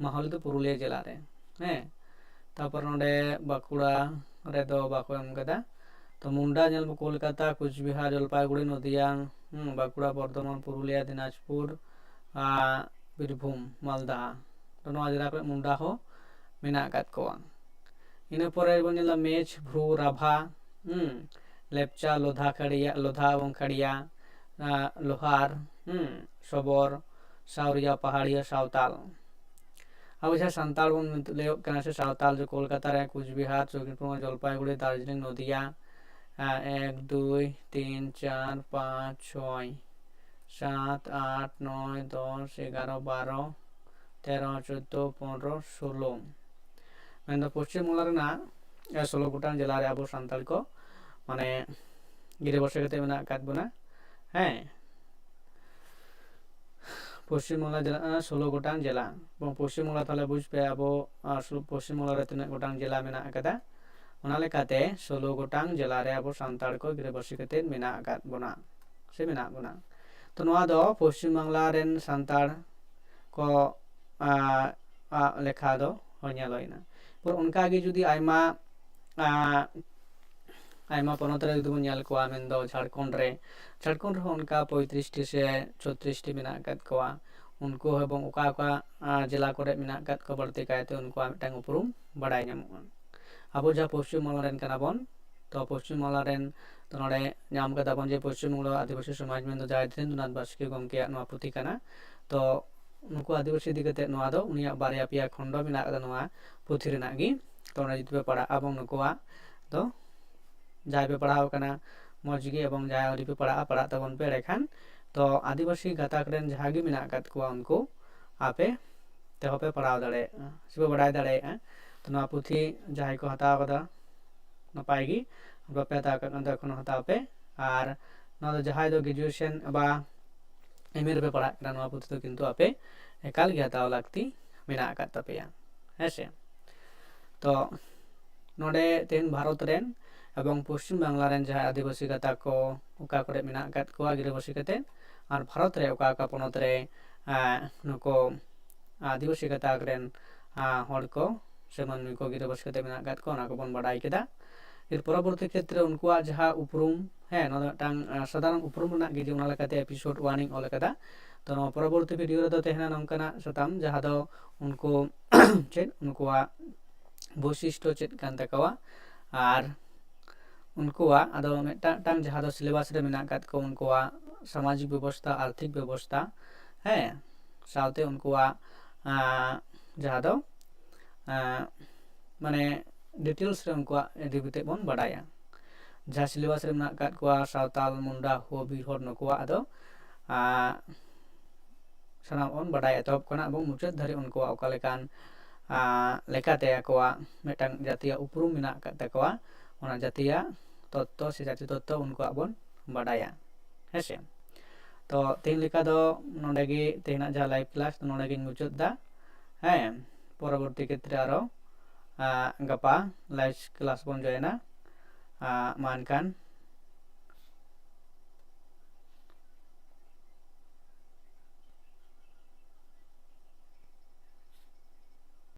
ᱢᱟᱦᱚᱞᱤ ᱫᱚ ᱯᱩᱨᱩᱞᱤᱭᱟᱹ ᱡᱮᱞᱟ ᱨᱮ, ᱦᱮᱸ᱾ ᱛᱟᱯᱚᱨ ᱱᱚᱰᱮ ᱵᱟᱸᱠᱩᱲᱟ ᱨᱮᱫᱚ ᱵᱟᱠᱚ ᱮᱢ ᱠᱟᱫᱟ᱾ ᱛᱚ ᱢᱩᱱᱰᱟ ᱧᱮᱞ ᱢᱮ, ᱠᱳᱞᱠᱟᱛᱟ, ᱠᱳᱪᱵᱤᱦᱟᱨ, ᱡᱚᱞᱯᱟᱭᱜᱩᱲᱤ, ᱱᱚᱫᱤᱭᱟ, ᱦᱩᱸ, ᱵᱟᱸᱠᱩᱲᱟ, ᱵᱚᱨᱫᱷᱚᱢᱟᱱ, ᱯᱩᱨᱩᱞᱤᱭᱟ, ᱫᱤᱱᱟᱡᱽᱯᱩᱨ, ᱟᱨ ᱵᱤᱨᱵᱷᱩᱢ, ᱢᱟᱞᱫᱟ᱾ ᱛᱚ ᱱᱚᱣᱟ ᱡᱮᱞᱟ ᱠᱚᱨᱮ ᱢᱩᱱᱰᱟ ᱦᱚᱸ ᱢᱮᱱᱟᱜ ᱟᱠᱟᱫ ᱠᱚᱣᱟ᱾ ᱤᱱᱟᱹ ᱯᱚᱨᱮ ᱵᱚᱱ ᱧᱮᱞᱟ ᱢᱮᱪ, ᱵᱷᱨᱩ, ᱨᱟᱵᱷᱟ, ᱦᱩᱸ, ᱞᱮᱯᱪᱟ, ᱞᱳᱫᱷᱟ, ᱠᱷᱟᱲᱤᱭᱟ, ᱞᱳᱫᱷᱟ ᱮᱵᱚᱝ ᱠᱷᱟᱲᱤᱭᱟ, ᱟᱨ ᱞᱳᱦᱟᱨ, ᱦᱩᱸ, ᱥᱚᱵᱚᱨ, ᱥᱟᱣᱨᱤᱭᱟ, ᱯᱟᱦᱟᱲᱤᱭᱟ, ᱥᱟᱶᱛᱟᱞ᱾ ᱟᱵᱚ ᱡᱟᱦᱟᱸ ᱥᱟᱱᱛᱟᱲ ᱵᱚᱱ ᱢᱮᱱ-, ᱞᱟᱹᱭᱚᱜ ᱠᱟᱱᱟ ᱥᱮ ᱥᱟᱶᱛᱟᱞ, ᱡᱮ ᱠᱳᱞᱠᱟᱛᱟ ᱨᱮ, ᱠᱳᱪᱵᱤᱦᱟᱨ, ᱪᱚᱵᱵᱤᱥ ᱯᱚᱨᱜᱚᱱᱟ, ᱡᱚᱞᱯᱟᱭᱜᱩᱲᱤ, ᱫᱟᱨᱡᱤᱞᱤᱝ, ᱱᱚᱫᱤᱭᱟ, ᱟᱨ ᱮᱠ, ᱫᱩᱭ, ᱛᱤᱱ, ᱪᱟᱨ, ᱯᱟᱸᱪ, ᱪᱷᱚᱭ, ᱥᱟᱛ, ᱟᱴ, ᱱᱚᱭ, ᱫᱚᱥ, ᱮᱜᱟᱨᱚ, ᱵᱟᱨᱚ, ᱛᱮᱨᱚ, ᱪᱳᱫᱽᱫᱳ, ᱯᱚᱱᱨᱚ, ᱥᱳᱞᱳ᱾ ᱢᱮᱱᱫᱚ ᱯᱚᱥᱪᱤᱢ ᱵᱟᱝᱞᱟ ᱨᱮᱱᱟᱜ, ᱮ, ᱥᱳᱞᱳ ᱜᱚᱴᱟᱝ ᱡᱮᱞᱟ ᱨᱮ ᱟᱵᱚ ᱥᱟᱱᱛᱟᱲ ᱠᱚ, ᱢᱟᱱᱮ, ᱜᱤᱨᱟᱹᱵᱟᱹᱥᱤ ᱠᱟᱛᱮ ᱢᱮᱱᱟᱜ ᱟᱠᱟᱫ ᱵᱚᱱᱟ᱾ ᱦᱮᱸ, ᱯᱚᱥᱪᱤᱢ ᱵᱟᱝᱞᱟ ᱡᱮᱞᱟ, ᱟᱸ, ᱥᱳᱞᱳ ᱜᱚᱴᱟᱝ ᱡᱮᱞᱟ᱾ ᱮᱵᱚᱝ ᱯᱚᱥᱪᱤᱢ ᱵᱟᱝᱞᱟ ᱛᱟᱦᱚᱞᱮ ᱵᱩᱡᱽ ᱯᱮ, ᱟᱵᱚ, ᱟᱸ, ᱥᱩ-, ᱯᱚᱥᱪᱤᱢ ᱵᱟᱝᱞᱟ ᱨᱮ ᱛᱤᱱᱟᱹᱜ ᱜᱚᱴᱟᱝ ᱡᱮᱞᱟ ᱢᱮᱱᱟᱜ ᱟᱠᱟᱫᱟ᱾ ᱚᱱᱟ ᱞᱮᱠᱟᱛᱮ ᱥᱳᱞᱳ ᱜᱚᱴᱟᱝ ᱡᱮᱞᱟ ᱨᱮ ᱟᱵᱚ ᱥᱟᱱᱛᱟᱲ ᱠᱚ ᱜᱤᱨᱟᱹᱵᱟᱹᱥᱤ ᱠᱟᱛᱮᱫ ᱢᱮᱱᱟᱜ ᱟᱠᱟᱫ ᱵᱚᱱᱟ, ᱥᱮ ᱢᱮᱱᱟᱜ ᱵᱚᱱᱟ᱾ ᱛᱚ, ᱱᱚᱣᱟ ᱫᱚ ᱯᱚᱥᱪᱤᱢ ᱵᱟᱝᱞᱟ ᱨᱮᱱ ᱥᱟᱱᱛᱟᱲ ᱠᱚ, ᱟᱸ, ᱟᱜ ᱞᱮᱠᱷᱟ ᱫᱚ ᱧᱮᱞ ᱦᱩᱭᱱᱟ᱾ ᱯᱚᱨ ᱚᱱᱠᱟᱜᱮ ᱡᱩᱫᱤ ᱟᱭᱢᱟ, ᱟᱸ, ᱟᱭᱢᱟ ᱯᱚᱱᱚᱛ ᱨᱮ ᱡᱩᱫᱤ ᱵᱚᱱ ᱧᱮᱞ ᱠᱚᱣᱟ, ᱢᱮᱱᱫᱚ ᱡᱷᱟᱲᱠᱷᱚᱸᱰ ᱨᱮ, ᱡᱷᱟᱲᱠᱷᱚᱸᱰ ᱨᱮᱦᱚᱸ ᱚᱱᱠᱟ ᱯᱚᱸᱭᱛᱨᱤᱥ ᱴᱤ ᱥᱮ ᱪᱷᱚᱛᱨᱤᱥ ᱴᱤ ᱢᱮᱱᱟᱜ ᱟᱠᱟᱫ ᱠᱚᱣᱟ᱾ ᱩᱱᱠᱩ ᱦᱚᱸ ᱮᱵᱚᱝ ᱚᱠᱟ ᱚᱠᱟ, ᱟᱸ, ᱡᱮᱞᱟ ᱠᱚᱨᱮ ᱢᱮᱱᱟᱜ ᱟᱠᱟᱫ ᱠᱚᱣᱟ, ᱵᱟᱹᱲᱛᱤ ᱠᱟᱭᱛᱮ ᱩᱱᱠᱩᱣᱟᱜ ᱢᱤᱫᱴᱟᱝ ᱩᱯᱨᱩᱢ ᱵᱟᱲᱟᱭ ᱧᱟᱢᱚᱜᱼᱟ᱾ ᱟᱵᱚ ᱡᱟᱦᱟᱸ ᱯᱚᱥᱪᱤᱢ ᱵᱟᱝᱞᱟ ᱨᱮᱱ ᱠᱟᱱᱟ ᱵᱚᱱ, ᱛᱚ ᱯᱚᱥᱪᱤᱢ ᱵᱟᱝᱞᱟ ᱨᱮᱱ, ᱛᱚ ᱱᱚᱰᱮ ᱧᱟᱢ ᱠᱟᱫᱟ ᱵᱚᱱ ᱡᱮ ᱯᱚᱥᱪᱤᱢ ᱵᱟᱝᱞᱟ ᱟᱹᱫᱤᱵᱟᱹᱥᱤ ᱥᱚᱢᱟᱡᱽ ᱢᱮᱱᱫᱚ ᱡᱟᱦᱟᱸᱭ ᱫᱷᱤᱨᱮᱱᱫᱨᱚᱱᱟᱛᱷ ᱵᱟᱥᱠᱮ ᱜᱚᱢᱠᱮᱭᱟᱜ ᱱᱚᱣᱟ ᱯᱩᱛᱷᱤ ᱠᱟᱱᱟ᱾ ᱛᱚ ᱱᱩᱠᱩ ᱟᱹᱫᱤᱵᱟᱹᱥᱤ ᱤᱫᱤ ᱠᱟᱛᱮ ᱱᱚᱣᱟ ᱫᱚ ᱩᱱᱤᱭᱟᱜ ᱵᱟᱨᱭᱟ ᱯᱮᱭᱟ ᱠᱷᱚᱸᱰ ᱢᱮᱱᱟᱜ ᱟᱠᱟᱫᱟ ᱱᱚᱣᱟ ᱯᱩᱛᱷᱤ ᱨᱮᱱᱟᱜ ᱜᱮ᱾ ᱛᱚ ᱚᱱᱟ ᱡᱩᱫᱤ ᱯᱮ ᱯᱟᱲᱦᱟᱜᱼᱟ, ᱮᱵᱚᱝ ᱱᱩᱠᱩᱣᱟᱜ ᱫᱚ ᱡᱟᱦᱟᱸᱭ ᱯᱮ ᱯᱟᱲᱦᱟᱣ ᱠᱟᱱᱟ ᱢᱚᱡᱽ ᱜᱮ, ᱮᱵᱚᱝ ᱡᱟᱦᱟᱸᱭ ᱟᱹᱣᱨᱤ ᱯᱮ ᱯᱟᱲᱦᱟᱜᱼᱟ, ᱯᱟᱲᱦᱟᱜ ᱛᱟᱵᱚᱱ ᱯᱮ᱾ ᱮᱸᱰᱮᱠᱷᱟᱱ ᱛᱚ ᱟᱹᱫᱤᱵᱟᱹᱥᱤ ᱜᱟᱛᱟᱠ ᱨᱮᱱ ᱡᱟᱦᱟᱸ ᱜᱮ ᱢᱮᱱᱟᱜ ᱟᱠᱟᱫ ᱠᱚᱣᱟ ᱩᱱᱠᱩ ᱟᱯᱮ ᱛᱮᱦᱚᱸ ᱯᱮ ᱯᱟᱲᱦᱟᱣ ᱫᱟᱲᱮᱭᱟᱜᱼᱟ ᱥᱮ ᱯᱮ ᱵᱟᱲᱟᱭ ᱫᱟᱲᱮᱭᱟᱜᱼᱟ᱾ ᱛᱚ ᱱᱚᱣᱟ ᱯᱩᱛᱷᱤ ᱡᱟᱦᱟᱸᱭ ᱠᱚ ᱦᱟᱛᱟᱣ ᱠᱟᱫᱟ, ᱱᱟᱯᱟᱭ ᱜᱮ, ᱵᱟᱯᱮ ᱦᱟᱛᱟᱣ ᱠᱟᱜ ᱠᱷᱟᱱ ᱫᱚ ᱮᱠᱷᱚᱱ ᱦᱚᱸ ᱦᱟᱛᱟᱣ ᱯᱮ᱾ ᱟᱨ ᱱᱚᱣᱟ ᱫᱚ ᱡᱟᱦᱟᱸᱭ ᱫᱚ ᱜᱨᱮᱡᱩᱭᱮᱥᱚᱱ ᱵᱟ ᱮᱢ ᱮ ᱨᱮᱯᱮ ᱯᱟᱲᱦᱟᱜ ᱠᱟᱱᱟ, ᱱᱚᱣᱟ ᱯᱩᱛᱷᱤ ᱫᱚ ᱠᱤᱱᱛᱩ ᱟᱯᱮ ᱮᱠᱟᱞ ᱜᱮ ᱦᱟᱛᱟᱣ ᱞᱟᱹᱠᱛᱤ ᱢᱮᱱᱟᱜ ᱟᱠᱟᱫ ᱛᱟᱯᱮᱭᱟ, ᱦᱮᱸ ᱥᱮ᱾ ᱛᱚ ᱱᱚᱰᱮ ᱛᱮᱦᱮᱧ ᱵᱷᱟᱨᱚᱛ ᱨᱮᱱ ᱮᱵᱚᱝ ᱯᱚᱥᱪᱤᱢ ᱵᱟᱝᱞᱟ ᱨᱮᱱ ᱡᱟᱦᱟᱸᱭ ᱟᱹᱫᱤᱵᱟᱹᱥᱤ ᱜᱟᱛᱟᱠ ᱠᱚ ᱚᱠᱟ ᱠᱚᱨᱮ ᱢᱮᱱᱟᱜ ᱟᱠᱟᱫ ᱠᱚᱣᱟ ᱜᱤᱨᱟᱹᱵᱟᱹᱥᱤ ᱠᱟᱛᱮ, ᱟᱨ ᱵᱷᱟᱨᱚᱛ ᱨᱮ ᱚᱠᱟ ᱚᱠᱟ ᱯᱚᱱᱚᱛ ᱨᱮ, ᱟᱸ, ᱱᱩᱠᱩ ᱟᱹᱫᱤᱵᱟᱹᱥᱤ ᱜᱟᱛᱟᱠ ᱨᱮᱱ, ᱟᱸ, ᱦᱚᱲ ᱠᱚ ᱥᱮ ᱢᱟᱹᱱᱢᱤ ᱠᱚ ᱜᱤᱨᱟᱹᱵᱟᱹᱥᱤ ᱠᱟᱛᱮ ᱢᱮᱱᱟᱜ ᱟᱠᱟᱫ ᱠᱚᱣᱟ, ᱚᱱᱟ ᱠᱚᱵᱚᱱ ᱵᱟᱰᱟᱭ ᱠᱮᱫᱟ᱾ ᱮᱨ ᱯᱚᱨᱚᱵᱚᱨᱛᱤ ᱠᱷᱮᱛᱨᱮ ᱩᱱᱠᱩᱣᱟᱜ ᱡᱟᱦᱟᱸ ᱩᱯᱨᱩᱢ, ᱦᱮᱸ, ᱱᱚᱣᱟ ᱫᱚ ᱢᱤᱫᱴᱟᱝ, ᱟᱸ, ᱥᱟᱫᱷᱟᱨᱚᱱ ᱩᱯᱨᱩᱢ ᱨᱮᱱᱟᱜ ᱜᱮ, ᱡᱮ ᱚᱱᱟ ᱞᱮᱠᱟᱛᱮ ᱮᱯᱤᱥᱳᱰ ᱚᱣᱟᱱ ᱤᱧ ᱚᱞ ᱟᱠᱟᱫᱟ᱾ ᱛᱚ ᱱᱚᱣᱟ ᱯᱚᱨᱚᱵᱚᱨᱛᱤ ᱵᱷᱤᱰᱤᱭᱳ ᱨᱮᱫᱚ ᱛᱟᱦᱮᱱᱟ ᱱᱚᱝᱠᱟᱱᱟᱜ ᱥᱟᱛᱟᱢ, ᱡᱟᱦᱟᱸ ᱫᱚ ᱩᱱᱠᱩ ᱪᱮᱫ ᱩᱱᱠᱩᱣᱟᱜ ᱵᱳᱭᱥᱤᱥᱴᱚ ᱪᱮᱫ ᱠᱟᱱ ᱛᱟᱠᱚᱣᱟ, ᱟᱨ ᱩᱱᱠᱩᱣᱟᱜ ᱟᱫᱚ ᱢᱤᱫᱴᱟᱝ, ᱢᱤᱫᱴᱟᱝ ᱡᱟᱦᱟᱸ ᱫᱚ ᱥᱤᱞᱮᱵᱟᱥ ᱨᱮ ᱢᱮᱱᱟᱜ ᱟᱠᱟᱫ ᱠᱚ ᱩᱱᱠᱩᱣᱟᱜ ᱥᱟᱢᱟᱡᱤᱠ ᱵᱮᱵᱚᱥᱛᱷᱟ, ᱟᱨᱛᱷᱤᱠ ᱵᱮᱵᱚᱥᱛᱷᱟ, ᱦᱮᱸ, ᱥᱟᱶᱛᱮ ᱩᱱᱠᱩᱣᱟᱜ, ᱟᱸ, ᱡᱟᱦᱟᱸ ᱫᱚ, ᱟᱸ, ᱢᱟᱱᱮ ᱰᱤᱴᱮᱞᱥ ᱨᱮ ᱩᱱᱠᱩᱣᱟᱜ ᱤᱫᱤ ᱠᱟᱛᱮ ᱵᱚᱱ ᱵᱟᱰᱟᱭᱟ᱾ ᱡᱟᱦᱟᱸ ᱥᱤᱞᱮᱵᱟᱥ ᱨᱮ ᱢᱮᱱᱟᱜ ᱟᱠᱟᱫ ᱠᱚᱣᱟ ᱥᱟᱶᱛᱟᱞ, ᱢᱩᱱᱰᱟ, ᱦᱳ, ᱵᱤᱨ ᱦᱚᱲ, ᱱᱩᱠᱩᱣᱟᱜ ᱟᱫᱚ, ᱟᱸ, ᱥᱟᱱᱟᱢ ᱵᱚᱱ ᱵᱟᱰᱟᱭ ᱮᱛᱚᱦᱚᱵ ᱠᱷᱚᱱᱟᱜ ᱮᱵᱚᱝ ᱢᱩᱪᱟᱹᱫ ᱫᱷᱟᱹᱨᱤᱡ ᱩᱱᱠᱩᱣᱟᱜ ᱚᱠᱟ ᱞᱮᱠᱟᱱ, ᱟᱸ, ᱞᱮᱠᱟᱛᱮ ᱟᱠᱚᱣᱟᱜ ᱢᱤᱫᱴᱟᱝ ᱡᱟᱹᱛᱤᱭᱟᱜ ᱩᱯᱨᱩᱢ ᱢᱮᱱᱟᱜ ᱟᱠᱟᱫ ᱛᱟᱠᱚᱣᱟ, ᱚᱱᱟ ᱡᱟᱹᱛᱤᱭᱟᱜ ᱛᱚᱛᱛᱚ ᱥᱮ ᱡᱟᱹᱛᱤ ᱛᱚᱛᱛᱚ ᱩᱱᱠᱩᱣᱟᱜ ᱵᱚᱱ ᱵᱟᱰᱟᱭᱟ, ᱦᱮᱸ ᱥᱮ᱾ ᱛᱚ ᱛᱮᱦᱮᱧ ᱞᱮᱠᱟ ᱫᱚ ᱱᱚᱰᱮ ᱜᱮ ᱛᱮᱦᱮᱧᱟᱜ ᱡᱟᱦᱟᱸ live class ᱫᱚ ᱱᱚᱰᱮ ᱜᱤᱧ ᱢᱩᱪᱟᱹᱫ ᱮᱫᱟ᱾ ᱦᱮᱸ, ᱯᱚᱨᱚᱵᱚᱨᱛᱤ ᱠᱷᱮᱛᱨᱮ ᱟᱨᱚ ᱟᱸ, ᱜᱟᱯᱟ live class ᱵᱚᱱ join ᱟ᱾ ᱟᱸ, ᱢᱟ ᱮᱱᱠᱷᱟᱱ